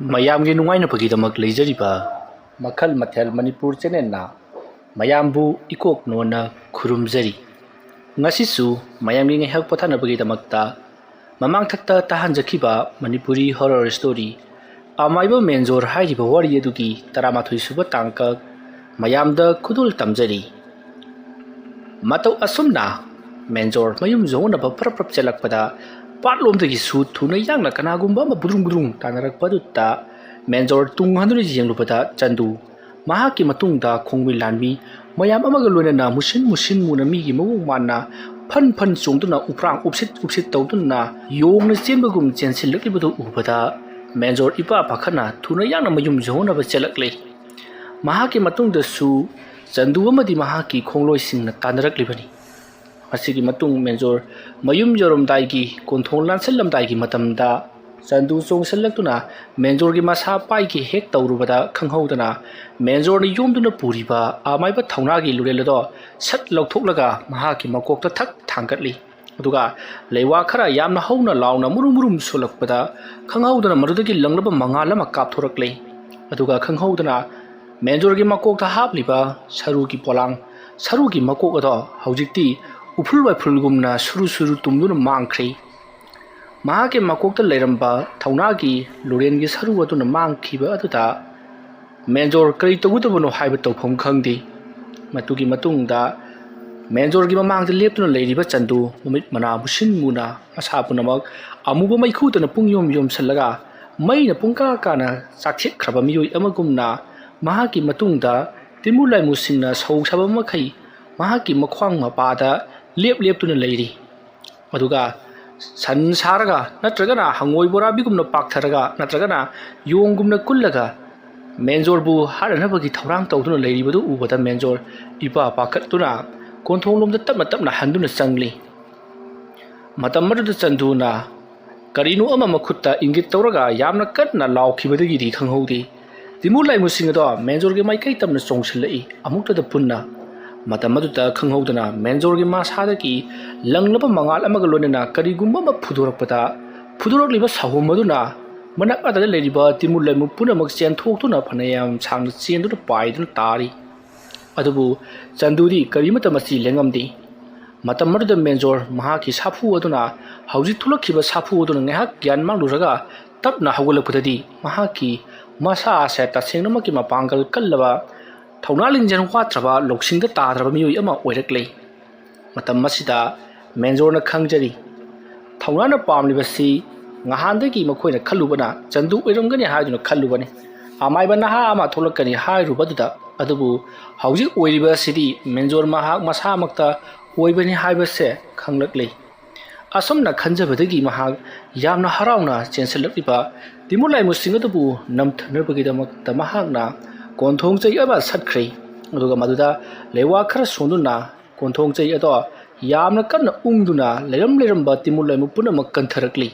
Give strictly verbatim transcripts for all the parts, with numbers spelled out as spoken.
ꯃꯌꯥꯝꯒꯤ ꯅꯨꯡꯉꯥꯏꯅꯕꯒꯤꯗꯃꯛ ꯂꯩꯖꯔꯤꯕ ꯃꯈꯜ ꯃꯊꯦꯜ ꯃꯅꯤꯄꯨꯔ ꯆꯦꯅꯦꯜꯅ ꯃꯌꯥꯝꯕꯨ ꯏꯀꯣꯛ ꯅꯣꯟꯅ ꯈꯨꯔꯨꯝꯖꯔꯤ꯫ ꯉꯁꯤꯁꯨ ꯃꯌꯥꯝꯒꯤ ꯉꯥꯏꯍꯥꯛ ꯄꯣꯊꯥꯅꯕꯒꯤꯗꯃꯛꯇ ꯃꯃꯥꯡꯊꯛꯇ ꯇꯥꯍꯟꯖꯈꯤꯕ ꯃꯅꯤꯄꯨꯔꯤ ꯍꯣꯔꯔ ꯁ꯭ꯇꯣꯔꯤ ꯑꯃꯥꯏꯕ ꯃꯦꯟꯖꯣꯔ ꯍꯥꯏꯔꯤꯕ ꯋꯥꯔꯤ ꯑꯗꯨꯒꯤ ꯇꯔꯥꯃꯥꯊꯣꯏ ꯁꯨꯕ ꯇꯥꯡꯀꯛ ꯃꯌꯥꯝꯗ ꯈꯨꯗꯣꯜ ꯇꯝꯖꯔꯤ꯫ ꯃꯇꯧ ꯑꯁꯨꯝꯅ ꯃꯦꯟꯖꯣꯔ ꯃꯌꯨꯝ ꯌꯧꯅꯕ ꯐꯔꯞ ꯐꯔꯞ ꯆꯦꯜꯂꯛꯄꯗ ꯄꯥꯠꯂꯣꯝꯗꯒꯤꯁꯨ ꯊꯨꯅ ꯌꯥꯡꯅ ꯀꯅꯥꯒꯨꯝꯕ ꯑꯃ ꯕꯨꯗ꯭ꯔꯨꯡ ꯕꯨꯗ꯭ꯔꯨꯡ ꯇꯥꯟꯅꯔꯛꯄ ꯑꯗꯨꯗ ꯃꯦꯟꯖꯣꯔ ꯇꯨꯡ ꯍꯟꯗꯨꯅ ꯌꯦꯡꯂꯨꯕꯗ ꯆꯟꯗꯨ ꯃꯍꯥꯛꯀꯤ ꯃꯇꯨꯡꯗ ꯈꯣꯡꯕꯤ ꯂꯥꯟꯃꯤ ꯃꯌꯥꯝ ꯑꯃꯒ ꯂꯣꯏꯅꯅ ꯃꯨꯁꯤꯟ ꯃꯨꯁꯤꯟ ꯃꯨꯅ ꯃꯤꯒꯤ ꯃꯑꯣꯡ ꯃꯥꯟꯅ ꯐꯟ ꯐꯟ ꯆꯣꯡꯗꯨꯅ ꯎꯄ꯭ꯔꯥꯡ ꯎꯞꯁꯤꯠ ꯎꯞꯁꯤꯠ ꯇꯧꯗꯨꯅ ꯌꯣꯡꯅ ꯆꯦꯟꯕꯒꯨꯝ ꯆꯦꯟꯁꯤꯜꯂꯛꯂꯤꯕꯗꯨ ꯎꯕꯗ ꯃꯦꯟꯖꯣꯔ ꯏꯄꯥ ꯄꯥꯈꯠꯅ ꯊꯨꯅ ꯌꯥꯡꯅ ꯃꯌꯨꯝ ꯌꯧꯅꯕ ꯆꯦꯜꯂꯛꯂꯦ꯫ ꯃꯍꯥꯛꯀꯤ ꯃꯇꯨꯡꯗꯁꯨ ꯆꯟꯗꯨ ꯑꯃꯗꯤ ꯃꯍꯥꯛꯀꯤ ꯈꯣꯡꯂꯣꯏꯁꯤꯡꯅ ꯇꯥꯟꯅꯔꯛꯂꯤꯕꯅꯤ꯫ ꯃꯁꯤꯒꯤ ꯃꯇꯨꯡ ꯃꯦꯟꯖꯣꯔ ꯃꯌꯨꯝ ꯌꯧꯔꯝꯗꯥꯏꯒꯤ ꯀꯣꯟꯊꯣꯡ ꯂꯥꯟꯁꯤꯜꯂꯝꯗꯥꯏꯒꯤ ꯃꯇꯝꯗ ꯆꯟꯗꯨ ꯆꯣꯡꯁꯤꯜꯂꯛꯇꯨꯅ ꯃꯦꯟꯖꯣꯔꯒꯤ ꯃꯁꯥ ꯄꯥꯏꯒꯦ ꯍꯦꯛ ꯇꯧꯔꯨꯕꯗ ꯈꯪꯍꯧꯗꯅ ꯃꯦꯟꯖꯣꯔꯅ ꯌꯣꯝꯗꯨꯅ ꯄꯨꯔꯤꯕ ꯑꯃꯥꯏꯕ ꯊꯧꯅꯥꯒꯤ ꯂꯨꯔꯦꯜ ꯑꯗꯣ ꯁꯠ ꯂꯧꯊꯣꯛꯂꯒ ꯃꯍꯥꯛꯀꯤ ꯃꯀꯣꯛꯇ ꯊꯛ ꯊꯥꯡꯒꯠꯂꯤ꯫ ꯑꯗꯨꯒ ꯂꯩꯋꯥ ꯈꯔ ꯌꯥꯝꯅ ꯍꯧꯅ ꯂꯥꯎꯅ ꯃꯨꯔꯨꯝ ꯃꯨꯔꯨꯝ ꯁꯣꯜꯂꯛꯄꯗ ꯈꯪꯍꯧꯗꯅ ꯃꯗꯨꯗꯒꯤ ꯂꯪꯂꯕ ꯃꯉꯥꯜ ꯑꯃ ꯀꯥꯞꯊꯣꯔꯛꯂꯦ꯫ ꯑꯗꯨꯒ ꯈꯪꯍꯧꯗꯅ ꯃꯦꯟꯖꯣꯔꯒꯤ ꯃꯀꯣꯛꯇ ꯍꯥꯞꯂꯤꯕ ꯁꯔꯨꯒꯤ ꯄꯣꯂꯥꯡ, ꯁꯔꯨꯒꯤ ꯃꯀꯣꯛ ꯑꯗꯣ ꯍꯧꯖꯤꯛꯇꯤ ꯎꯐꯨꯜ ꯋꯥꯏꯐꯨꯜꯒꯨꯝꯅ ꯁꯨꯔꯨ ꯁꯨꯔꯨ ꯇꯨꯝꯗꯨꯅ ꯃꯥꯡꯈ꯭ꯔꯦ꯫ ꯃꯍꯥꯛꯀꯤ ꯃꯀꯣꯛꯇ ꯂꯩꯔꯝꯕ ꯊꯧꯅꯥꯒꯤ ꯂꯨꯔꯦꯟꯒꯤ ꯁꯔꯨ ꯑꯗꯨꯅ ꯃꯥꯡꯈꯤꯕ ꯑꯗꯨꯗ ꯃꯦꯟꯖꯣꯔ ꯀꯔꯤ ꯇꯧꯒꯗꯕꯅꯣ ꯍꯥꯏꯕ ꯇꯧꯐꯝ ꯈꯪꯗꯦ꯫ ꯃꯗꯨꯒꯤ ꯃꯇꯨꯡꯗ ꯃꯦꯟꯖꯣꯔꯒꯤ ꯃꯃꯥꯡꯗ ꯂꯦꯞꯇꯨꯅ ꯂꯩꯔꯤꯕ ꯆꯟꯗꯨ ꯃꯃꯤꯠ ꯃꯅꯥ ꯃꯨꯁꯤꯟ ꯃꯨꯅ ꯃꯁꯥ ꯄꯨꯝꯅꯃꯛ ꯑꯃꯨꯕ ꯃꯩꯈꯨꯗꯅ ꯄꯨꯡ ꯌꯣꯝ ꯌꯣꯝꯁꯤꯜꯂꯒ ꯃꯩꯅ ꯄꯨꯡꯀꯥ ꯀꯥꯅ ꯆꯥꯛꯊꯦꯛꯈ꯭ꯔꯕ ꯃꯤꯑꯣꯏ ꯑꯃꯒꯨꯝꯅ ꯃꯍꯥꯛꯀꯤ ꯃꯇꯨꯡꯗ ꯇꯤꯃꯨ ꯂꯥꯏꯃꯨꯁꯤꯡꯅ ꯁꯧ ꯁꯥꯕ ꯃꯈꯩ ꯃꯍꯥꯛꯀꯤ ꯃꯈ꯭ꯋꯥꯡ ꯃꯄꯥꯗ ꯂꯦꯞ ꯂꯦꯞꯇꯨꯅ ꯂꯩꯔꯤ꯫ ꯑꯗꯨꯒ ꯁꯟ ꯁꯥꯔꯒ ꯅꯠꯇ꯭ꯔꯒꯅ ꯍꯪꯉꯣꯏ ꯕꯣꯔꯥꯕꯤꯒꯨꯝꯅ ꯄꯥꯛꯊꯔꯒ ꯅꯠꯇ꯭ꯔꯒꯅ ꯌꯣꯡꯒꯨꯝꯅ ꯀꯨꯜꯂꯒ ꯃꯦꯟꯖꯣꯔꯕꯨ ꯍꯥꯠꯅꯅꯕꯒꯤ ꯊꯧꯔꯥꯡ ꯇꯧꯗꯨꯅ ꯂꯩꯔꯤꯕꯗꯨ ꯎꯕꯗ ꯃꯦꯟꯖꯣꯔ ꯏꯄꯥ ꯄꯥꯈꯠꯇꯨꯅ ꯀꯣꯟꯊꯣꯡꯂꯣꯝꯗ ꯇꯞꯅ ꯇꯞꯅ ꯍꯟꯗꯨꯅ ꯆꯪꯂꯤ꯫ ꯃꯇꯝ ꯑꯗꯨꯗ ꯆꯟꯗꯨꯅ ꯀꯔꯤꯅꯣ ꯑꯃ ꯃꯈꯨꯠꯇ ꯏꯪꯒꯤꯠ ꯇꯧꯔꯒ ꯌꯥꯝꯅ ꯀꯟꯅ ꯂꯥꯎꯈꯤꯕꯗꯒꯤꯗꯤ ꯈꯪꯍꯧꯗꯦ꯫ ꯇꯤꯃꯨ ꯂꯥꯏꯃꯨꯁꯤꯡ ꯑꯗꯣ ꯃꯦꯟꯖꯣꯔꯒꯤ ꯃꯥꯏꯀꯩ ꯇꯝꯅ ꯆꯣꯡꯁꯤꯜꯂꯛꯏ꯫ ꯑꯃꯨꯛꯇꯗ ꯄꯨꯟꯅ ꯃꯇꯝ ꯑꯗꯨꯗ ꯈꯪꯍꯧꯗꯅ ꯃꯦꯟꯖꯣꯔꯒꯤ ꯃꯁꯥꯗꯒꯤ ꯂꯪꯂꯕ ꯃꯉꯥꯜ ꯑꯃꯒ ꯂꯣꯏꯅꯅ ꯀꯔꯤꯒꯨꯝꯕ ꯑꯃ ꯐꯨꯗꯣꯔꯛꯄꯗ ꯐꯨꯗꯣꯔꯛꯂꯤꯕ ꯁꯥꯍꯣꯝ ꯑꯗꯨꯅ ꯃꯅꯥꯛ ꯑꯗꯨꯗ ꯂꯩꯔꯤꯕ ꯇꯤꯃꯨ ꯂꯩꯃꯨ ꯄꯨꯝꯅꯃꯛ ꯆꯦꯟꯊꯣꯛꯇꯨꯅ ꯐꯅꯌꯥꯝ ꯁꯥꯡꯅ ꯆꯦꯟꯗꯨꯅ ꯄꯥꯏꯗꯨꯅ ꯇꯥꯔꯤ꯫ ꯑꯗꯨꯕꯨ ꯆꯟꯗꯨꯗꯤ ꯀꯔꯤꯃꯠꯇ ꯃꯆꯤ ꯂꯦꯡꯉꯝꯗꯦ꯫ ꯃꯇꯝ ꯑꯗꯨꯗ ꯃꯦꯟꯖꯣꯔ ꯃꯍꯥꯛꯀꯤ ꯁꯥꯐꯨ ꯑꯗꯨꯅ, ꯍꯧꯖꯤꯛ ꯊꯣꯛꯂꯛꯈꯤꯕ ꯁꯥꯐꯨ ꯑꯗꯨꯅ ꯉꯥꯏꯍꯥꯛ ꯒ꯭ꯌꯥꯟ ꯃꯥꯡꯂꯨꯔꯒ ꯇꯞꯅ ꯍꯧꯒꯠꯂꯛꯄꯗꯗꯤ ꯃꯍꯥꯛꯀꯤ ꯃꯁꯥ ꯑꯁꯦ ꯇꯁꯦꯡꯅꯃꯛꯀꯤ ꯃꯄꯥꯡꯒꯜ ꯀꯜꯂꯕ, ꯊꯧꯅꯥ ꯂꯤꯡꯖꯦꯜ ꯋꯥꯠꯇ꯭ꯔꯕ, ꯂꯧꯁꯤꯡꯗ ꯇꯥꯗ꯭ꯔꯕ ꯃꯤꯑꯣꯏ ꯑꯃ ꯑꯣꯏꯔꯛꯂꯦ꯫ ꯃꯇꯝ ꯑꯁꯤꯗ ꯃꯦꯟꯖꯣꯔꯅ ꯈꯪꯖꯔꯤ, ꯊꯧꯅꯥꯅ ꯄꯥꯝꯂꯤꯕꯁꯤ ꯉꯍꯥꯟꯗꯒꯤ ꯃꯈꯣꯏꯅ ꯈꯜꯂꯨꯕꯅ ꯆꯟꯗꯨ ꯑꯣꯏꯔꯝꯒꯅꯤ ꯍꯥꯏꯗꯨꯅ ꯈꯜꯂꯨꯕꯅꯤ꯫ ꯑꯃꯥꯏꯕ ꯅꯍꯥ ꯑꯃ ꯊꯣꯛꯂꯛꯀꯅꯤ ꯍꯥꯏꯔꯨꯕꯗꯨꯗ, ꯑꯗꯨꯕꯨ ꯍꯧꯖꯤꯛ ꯑꯣꯏꯔꯤꯕ ꯑꯁꯤꯗꯤ ꯃꯦꯟꯖꯣꯔ ꯃꯍꯥꯛ ꯃꯁꯥꯃꯛꯇ ꯑꯣꯏꯕꯅꯤ ꯍꯥꯏꯕꯁꯦ ꯈꯪꯂꯛꯂꯤ꯫ ꯑꯁꯨꯝꯅ ꯈꯟꯖꯕꯗꯒꯤ ꯃꯍꯥꯛ ꯌꯥꯝꯅ ꯍꯔꯥꯎꯅ ꯆꯦꯟꯁꯤꯜꯂꯛꯂꯤꯕ ꯇꯤꯃꯨ ꯂꯥꯏꯃꯨꯁꯤꯡ ꯑꯗꯨꯕꯨ ꯅꯝꯊꯅꯕꯒꯤꯗꯃꯛꯇ ꯃꯍꯥꯛꯅ ꯀꯣꯟꯊꯣꯡ ꯆꯩ ꯑꯃ ꯁꯠꯈ꯭ꯔꯦ꯫ ꯑꯗꯨꯒ ꯃꯗꯨꯗ ꯂꯩꯋꯥ ꯈꯔ ꯁꯣꯟꯗꯨꯅ ꯀꯣꯟꯊꯣꯡ ꯆꯩ ꯑꯗꯣ ꯌꯥꯝꯅ ꯀꯟꯅ ꯎꯪꯗꯨꯅ ꯂꯩꯔꯝ ꯂꯩꯔꯝꯕ ꯇꯤꯃꯨ ꯂꯩꯃꯨ ꯄꯨꯝꯅꯃꯛ ꯀꯟꯊꯔꯛꯂꯤ꯫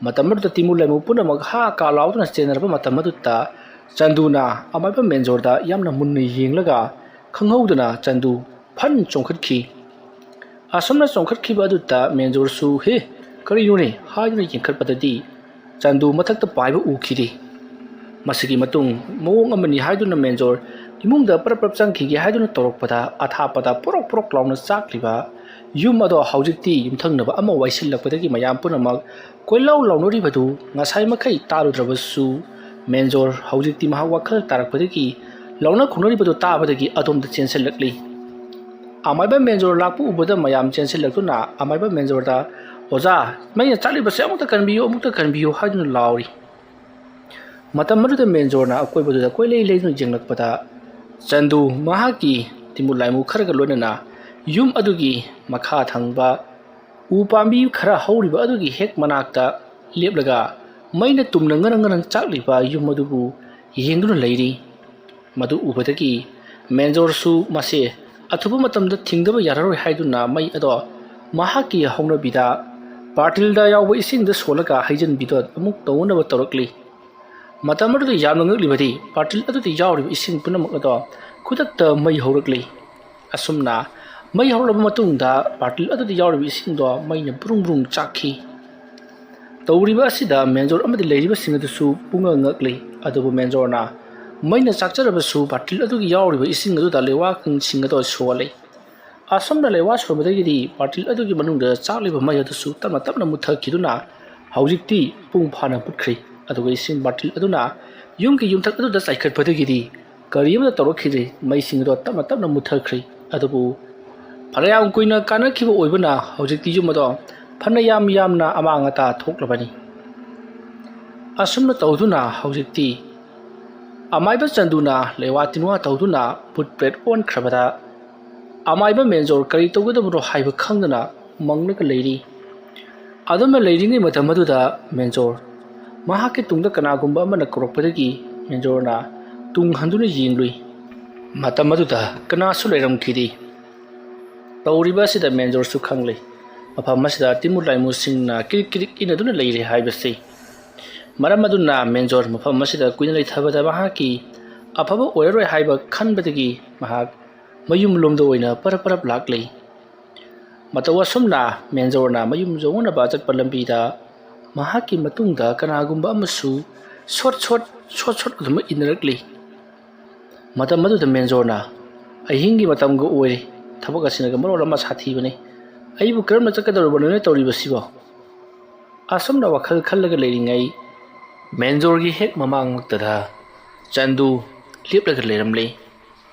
ꯃꯇꯝ ꯑꯗꯨꯗ ꯇꯤꯃꯨ ꯂꯩꯃꯨ ꯄꯨꯝꯅꯃꯛ ꯍꯥ ꯀꯥ ꯂꯥꯎꯗꯨꯅ ꯆꯦꯟꯅꯔꯕ ꯃꯇꯝ ꯑꯗꯨꯗ ꯆꯟꯗꯨꯅ ꯑꯃꯥꯏꯕ ꯃꯦꯟꯖꯣꯔꯗ ꯌꯥꯝꯅ ꯃꯨꯟꯅ ꯌꯦꯡꯂꯒ ꯈꯪꯍꯧꯗꯅ ꯆꯟꯗꯨ ꯐꯟ ꯆꯣꯡꯈꯠꯈꯤ꯫ ꯑꯁꯨꯝꯅ ꯆꯣꯡꯈꯠꯈꯤꯕ ꯑꯗꯨꯗ ꯃꯦꯟꯖꯣꯔꯁꯨ "ꯍꯦ, ꯀꯔꯤꯅꯣꯅꯦ?" ꯍꯥꯏꯗꯨꯅ ꯌꯦꯡꯈꯠꯄꯗꯗꯤ ꯆꯟꯗꯨ ꯃꯊꯛꯇ ꯄꯥꯏꯕ ꯎꯈꯤꯗꯦ꯫ ꯃꯁꯤꯒꯤ ꯃꯇꯨꯡ ꯃꯑꯣꯡ ꯑꯃꯅꯤ ꯍꯥꯏꯗꯨꯅ ꯃꯦꯟꯖꯣꯔ ꯏꯃꯨꯡꯗ ꯄꯔꯞ ꯄꯔꯞ ꯆꯪꯈꯤꯒꯦ ꯍꯥꯏꯗꯨꯅ ꯇꯧꯔꯛꯄꯗ, ꯑꯊꯥꯞꯄꯗ ꯄꯣꯔꯣꯛ ꯄꯣꯔꯣꯛ ꯂꯥꯎꯅ ꯆꯥꯛꯂꯤꯕ ꯌꯨꯝ ꯑꯗꯣ ꯍꯧꯖꯤꯛꯇꯤ ꯌꯨꯝꯊꯪꯅꯕ ꯑꯃ ꯋꯥꯏꯁꯤꯜꯂꯛꯄꯗꯒꯤ ꯃꯌꯥꯝ ꯄꯨꯝꯅꯃꯛ ꯀꯣꯏꯂꯥꯎ ꯂꯥꯎꯅꯔꯤꯕꯗꯨ ꯉꯁꯥꯏ ꯃꯈꯩ ꯇꯥꯔꯨꯗ꯭ꯔꯕꯁꯨ, ꯃꯦꯟꯖꯣꯔ ꯍꯧꯖꯤꯛꯇꯤ ꯃꯍꯥꯛ ꯋꯥꯈꯜ ꯇꯥꯔꯛꯄꯗꯒꯤ ꯂꯥꯎꯅ ꯈꯣꯡꯅꯔꯤꯕꯗꯨ ꯇꯥꯕꯗꯒꯤ ꯑꯗꯣꯝꯗ ꯆꯦꯟꯁꯤꯜꯂꯛꯂꯤ꯫ ꯑꯃꯥꯏꯕ ꯃꯦꯟꯖꯣꯔ ꯂꯥꯛꯄ ꯎꯕꯗ ꯃꯌꯥꯝ ꯆꯦꯟꯁꯤꯜꯂꯛꯇꯨꯅ ꯑꯃꯥꯏꯕ ꯃꯦꯟꯖꯣꯔꯗ, "ꯑꯣꯖꯥ, ꯃꯩꯅ ꯆꯥꯛꯂꯤꯕꯁꯦ ꯑꯃꯨꯛꯇ ꯀꯟꯕꯤꯌꯨ, ꯑꯃꯨꯛꯇ ꯀꯟꯕꯤꯌꯨ" ꯍꯥꯏꯗꯨꯅ ꯂꯥꯎꯔꯤ꯫ ꯃꯇꯝ ꯑꯗꯨꯗ ꯃꯦꯟꯖꯣꯔꯅ ꯑꯀꯣꯏꯕꯗꯨꯗ ꯀꯣꯏꯂꯩ ꯂꯩꯗꯨꯅ ꯌꯦꯡꯂꯛꯄꯗ, ꯆꯟꯗꯨ ꯃꯍꯥꯛꯀꯤ ꯇꯤꯃꯨ ꯂꯥꯏꯃꯨ ꯈꯔꯒ ꯂꯣꯏꯅꯅ ꯌꯨꯝ ꯑꯗꯨꯒꯤ ꯃꯈꯥ ꯊꯪꯕ ꯎ ꯄꯥꯝꯕꯤ ꯈꯔ ꯍꯧꯔꯤꯕ ꯑꯗꯨꯒꯤ ꯍꯦꯛ ꯃꯅꯥꯛꯇ ꯂꯦꯞꯂꯒ ꯃꯩꯅ ꯇꯨꯝꯅ ꯉꯔꯪ ꯉꯔꯪ ꯆꯥꯛꯂꯤꯕ ꯌꯨꯝ ꯑꯗꯨꯕꯨ ꯌꯦꯡꯗꯨꯅ ꯂꯩꯔꯤ꯫ ꯃꯗꯨ ꯎꯕꯗꯒꯤ ꯃꯦꯟꯖꯣꯔꯁꯨ ꯃꯁꯦ ꯑꯊꯨꯕ ꯃꯇꯝꯗ ꯊꯤꯡꯗꯕ ꯌꯥꯔꯔꯣꯏ ꯍꯥꯏꯗꯨꯅ ꯃꯩ ꯑꯗꯣ ꯃꯍꯥꯛꯀꯤ ꯍꯧꯅꯕꯤꯗ ꯕꯥꯔꯇꯤꯜꯗ ꯌꯥꯎꯕ ꯏꯁꯤꯡꯗ ꯁꯣꯜꯂꯒ ꯍꯩꯖꯤꯟꯕꯤꯗꯣ ꯑꯃꯨꯛ ꯇꯧꯅꯅꯕ ꯇꯧꯔꯛꯂꯤ꯫ ꯃꯇꯝ ꯑꯗꯨꯗ ꯌꯥꯝꯅ ꯉꯛꯂꯤꯕꯗꯤ ꯕꯥꯔꯇꯤꯜ ꯑꯗꯨꯗ ꯌꯥꯎꯔꯤꯕ ꯏꯁꯤꯡ ꯄꯨꯝꯅꯃꯛ ꯑꯗꯣ ꯈꯨꯗꯛꯇ ꯃꯩ ꯍꯧꯔꯛꯂꯤ꯫ ꯑꯁꯨꯝꯅ ꯃꯩ ꯍꯧꯔꯛꯂꯕ ꯃꯇꯨꯡꯗ ꯕꯥꯔꯇꯤꯜ ꯑꯗꯨꯗ ꯌꯥꯎꯔꯤꯕ ꯏꯁꯤꯡꯗꯣ ꯃꯩꯅ ꯕ꯭ꯔꯨꯡ ꯕ꯭ꯔꯨꯡ ꯆꯥꯛꯈꯤ꯫ ꯇꯧꯔꯤꯕ ꯑꯁꯤꯗ ꯃꯦꯟꯖꯣꯔ ꯑꯃꯗꯤ ꯂꯩꯔꯤꯕꯁꯤꯡ ꯑꯗꯨꯁꯨ ꯄꯨꯡꯉꯛ ꯉꯛꯂꯤ꯫ ꯑꯗꯨꯕꯨ ꯃꯦꯟꯖꯣꯔꯅ ꯃꯩꯅ ꯆꯥꯛꯆꯔꯕꯁꯨ ꯕꯥꯔꯇꯤꯜ ꯑꯗꯨꯒꯤ ꯌꯥꯎꯔꯤꯕ ꯏꯁꯤꯡ ꯑꯗꯨꯗ ꯂꯩꯋꯥꯁꯤꯡ ꯑꯗꯨ ꯁꯣꯛꯍꯜꯂꯤ꯫ ꯑꯁꯨꯝꯅ ꯂꯩꯋꯥ ꯁꯣꯟꯕꯗꯒꯤꯗꯤ ꯕꯥꯔꯇꯤꯜ ꯑꯗꯨꯒꯤ ꯃꯅꯨꯡꯗ ꯆꯥꯛꯂꯤꯕ ꯃꯩ ꯑꯗꯨꯁꯨ ꯇꯞꯅ ꯇꯞꯅ ꯃꯨꯠꯊꯈꯤꯗꯨꯅ ꯍꯧꯖꯤꯛꯇꯤ ꯄꯨꯡ ꯐꯥꯅ ꯃꯨꯠꯈ꯭ꯔꯦ꯫ ꯑꯗꯨꯒ ꯏꯁꯤꯡ ꯕꯥꯔꯇꯤꯜ ꯑꯗꯨꯅ ꯌꯨꯝꯒꯤ ꯌꯨꯝꯊꯛ ꯑꯗꯨꯗ ꯆꯥꯏꯈꯠꯄꯗꯒꯤꯗꯤ ꯀꯔꯤ ꯑꯃꯠꯇ ꯇꯧꯔꯛꯈꯤꯗ꯭ꯔꯦ꯫ ꯃꯩꯁꯤꯡ ꯑꯗꯣ ꯇꯞꯅ ꯇꯞꯅ ꯃꯨꯠꯊꯈ꯭ꯔꯦ꯫ ꯑꯗꯨꯕꯨ ꯐꯅꯌꯥꯝ ꯀꯨꯏꯅ ꯀꯥꯟꯅꯈꯤꯕ ꯑꯣꯏꯕꯅ ꯍꯧꯖꯤꯛꯇꯤ ꯌꯨꯝ ꯑꯗꯣ ꯐꯅꯌꯥꯝ ꯌꯥꯝꯅ ꯑꯃꯥꯡ ꯑꯇꯥ ꯊꯣꯛꯂꯕꯅꯤ꯫ ꯑꯁꯨꯝꯅ ꯇꯧꯗꯨꯅ ꯍꯧꯖꯤꯛꯇꯤ ꯑꯃꯥꯏꯕ ꯆꯟꯗꯨꯅ ꯂꯩꯋꯥ ꯇꯤꯟꯋꯥ ꯇꯧꯗꯨꯅ ꯚꯨꯠ ꯄ꯭ꯔꯦꯠ ꯑꯣꯟꯈ꯭ꯔꯕꯗ ꯑꯃꯥꯏꯕ ꯃꯦꯟꯖꯣꯔ ꯀꯔꯤ ꯇꯧꯒꯗꯕꯅꯣ ꯍꯥꯏꯕ ꯈꯪꯗꯅ ꯃꯪꯂꯒ ꯂꯩꯔꯤ꯫ ꯑꯗꯨꯝꯅ ꯂꯩꯔꯤꯉꯩ ꯃꯇꯝ ꯑꯗꯨꯗ ꯃꯦꯟꯖꯣꯔ ꯃꯍꯥꯛꯀꯤ ꯇꯨꯡꯗ ꯀꯅꯥꯒꯨꯝꯕ ꯑꯃꯅ ꯀꯧꯔꯛꯄꯗꯒꯤ ꯃꯦꯟꯖꯣꯔꯅ ꯇꯨꯡ ꯍꯟꯗꯨꯅ ꯌꯦꯡꯂꯨꯏ꯫ ꯃꯇꯝ ꯑꯗꯨꯗ ꯀꯅꯥꯁꯨ ꯂꯩꯔꯝꯈꯤꯗꯦ꯫ ꯇꯧꯔꯤꯕ ꯑꯁꯤꯗ ꯃꯦꯟꯖꯣꯔꯁꯨ ꯈꯪꯂꯦ, ꯃꯐꯝ ꯑꯁꯤꯗ ꯇꯤꯃꯨ ꯂꯥꯏꯃꯨꯁꯤꯡꯅ ꯀꯤꯔꯤꯛ ꯀꯤꯔꯤꯛ ꯏꯟꯅꯗꯨꯅ ꯂꯩꯔꯦ ꯍꯥꯏꯕꯁꯤ꯫ ꯃꯔꯝ ꯑꯗꯨꯅ ꯃꯦꯟꯖꯣꯔ ꯃꯐꯝ ꯑꯁꯤꯗ ꯀꯨꯏꯅ ꯂꯩꯊꯕꯗ ꯃꯍꯥꯛꯀꯤ ꯑꯐꯕ ꯑꯣꯏꯔꯔꯣꯏ ꯍꯥꯏꯕ ꯈꯟꯕꯗꯒꯤ ꯃꯍꯥꯛ ꯃꯌꯨꯝ ꯂꯣꯝꯗ ꯑꯣꯏꯅ ꯄꯔꯞ ꯄꯔꯞ ꯂꯥꯛꯂꯤ꯫ ꯃꯇꯧ ꯑꯁꯨꯝꯅ ꯃꯦꯟꯖꯣꯔꯅ ꯃꯌꯨꯝ ꯌꯧꯅꯅꯕ ꯆꯠꯄ ꯂꯝꯕꯤꯗ ꯃꯍꯥꯛꯀꯤ ꯃꯇꯨꯡꯗ ꯀꯅꯥꯒꯨꯝꯕ ꯑꯃꯁꯨ ꯁꯣꯠ ꯁꯣꯠ ꯁꯣꯠ ꯁꯣꯠ ꯑꯗꯨꯃꯛ ꯏꯟꯅꯔꯛꯂꯤ꯫ ꯃꯇꯝ ꯑꯗꯨꯗ ꯃꯦꯟꯖꯣꯔꯅ, "ꯑꯍꯤꯡꯒꯤ ꯃꯇꯝꯒ ꯑꯣꯏꯔꯦ, ꯊꯕꯛ ꯑꯁꯤꯅꯒ ꯃꯔꯣꯜ ꯑꯃ ꯁꯥꯊꯤꯕꯅꯤ, ꯑꯩꯕꯨ ꯀꯔꯝꯅ ꯆꯠꯀꯗꯧꯔꯤꯕꯅꯣꯅꯦ ꯇꯧꯔꯤꯕꯁꯤꯕꯣ?" ꯑꯁꯨꯝꯅ ꯋꯥꯈꯜ ꯈꯜꯂꯒ ꯂꯩꯔꯤꯉꯩ ꯃꯦꯟꯖꯣꯔꯒꯤ ꯍꯦꯛ ꯃꯃꯥꯡꯃꯛꯇꯗ ꯆꯟꯗꯨ ꯂꯦꯞꯂꯒ ꯂꯩꯔꯝꯂꯦ꯫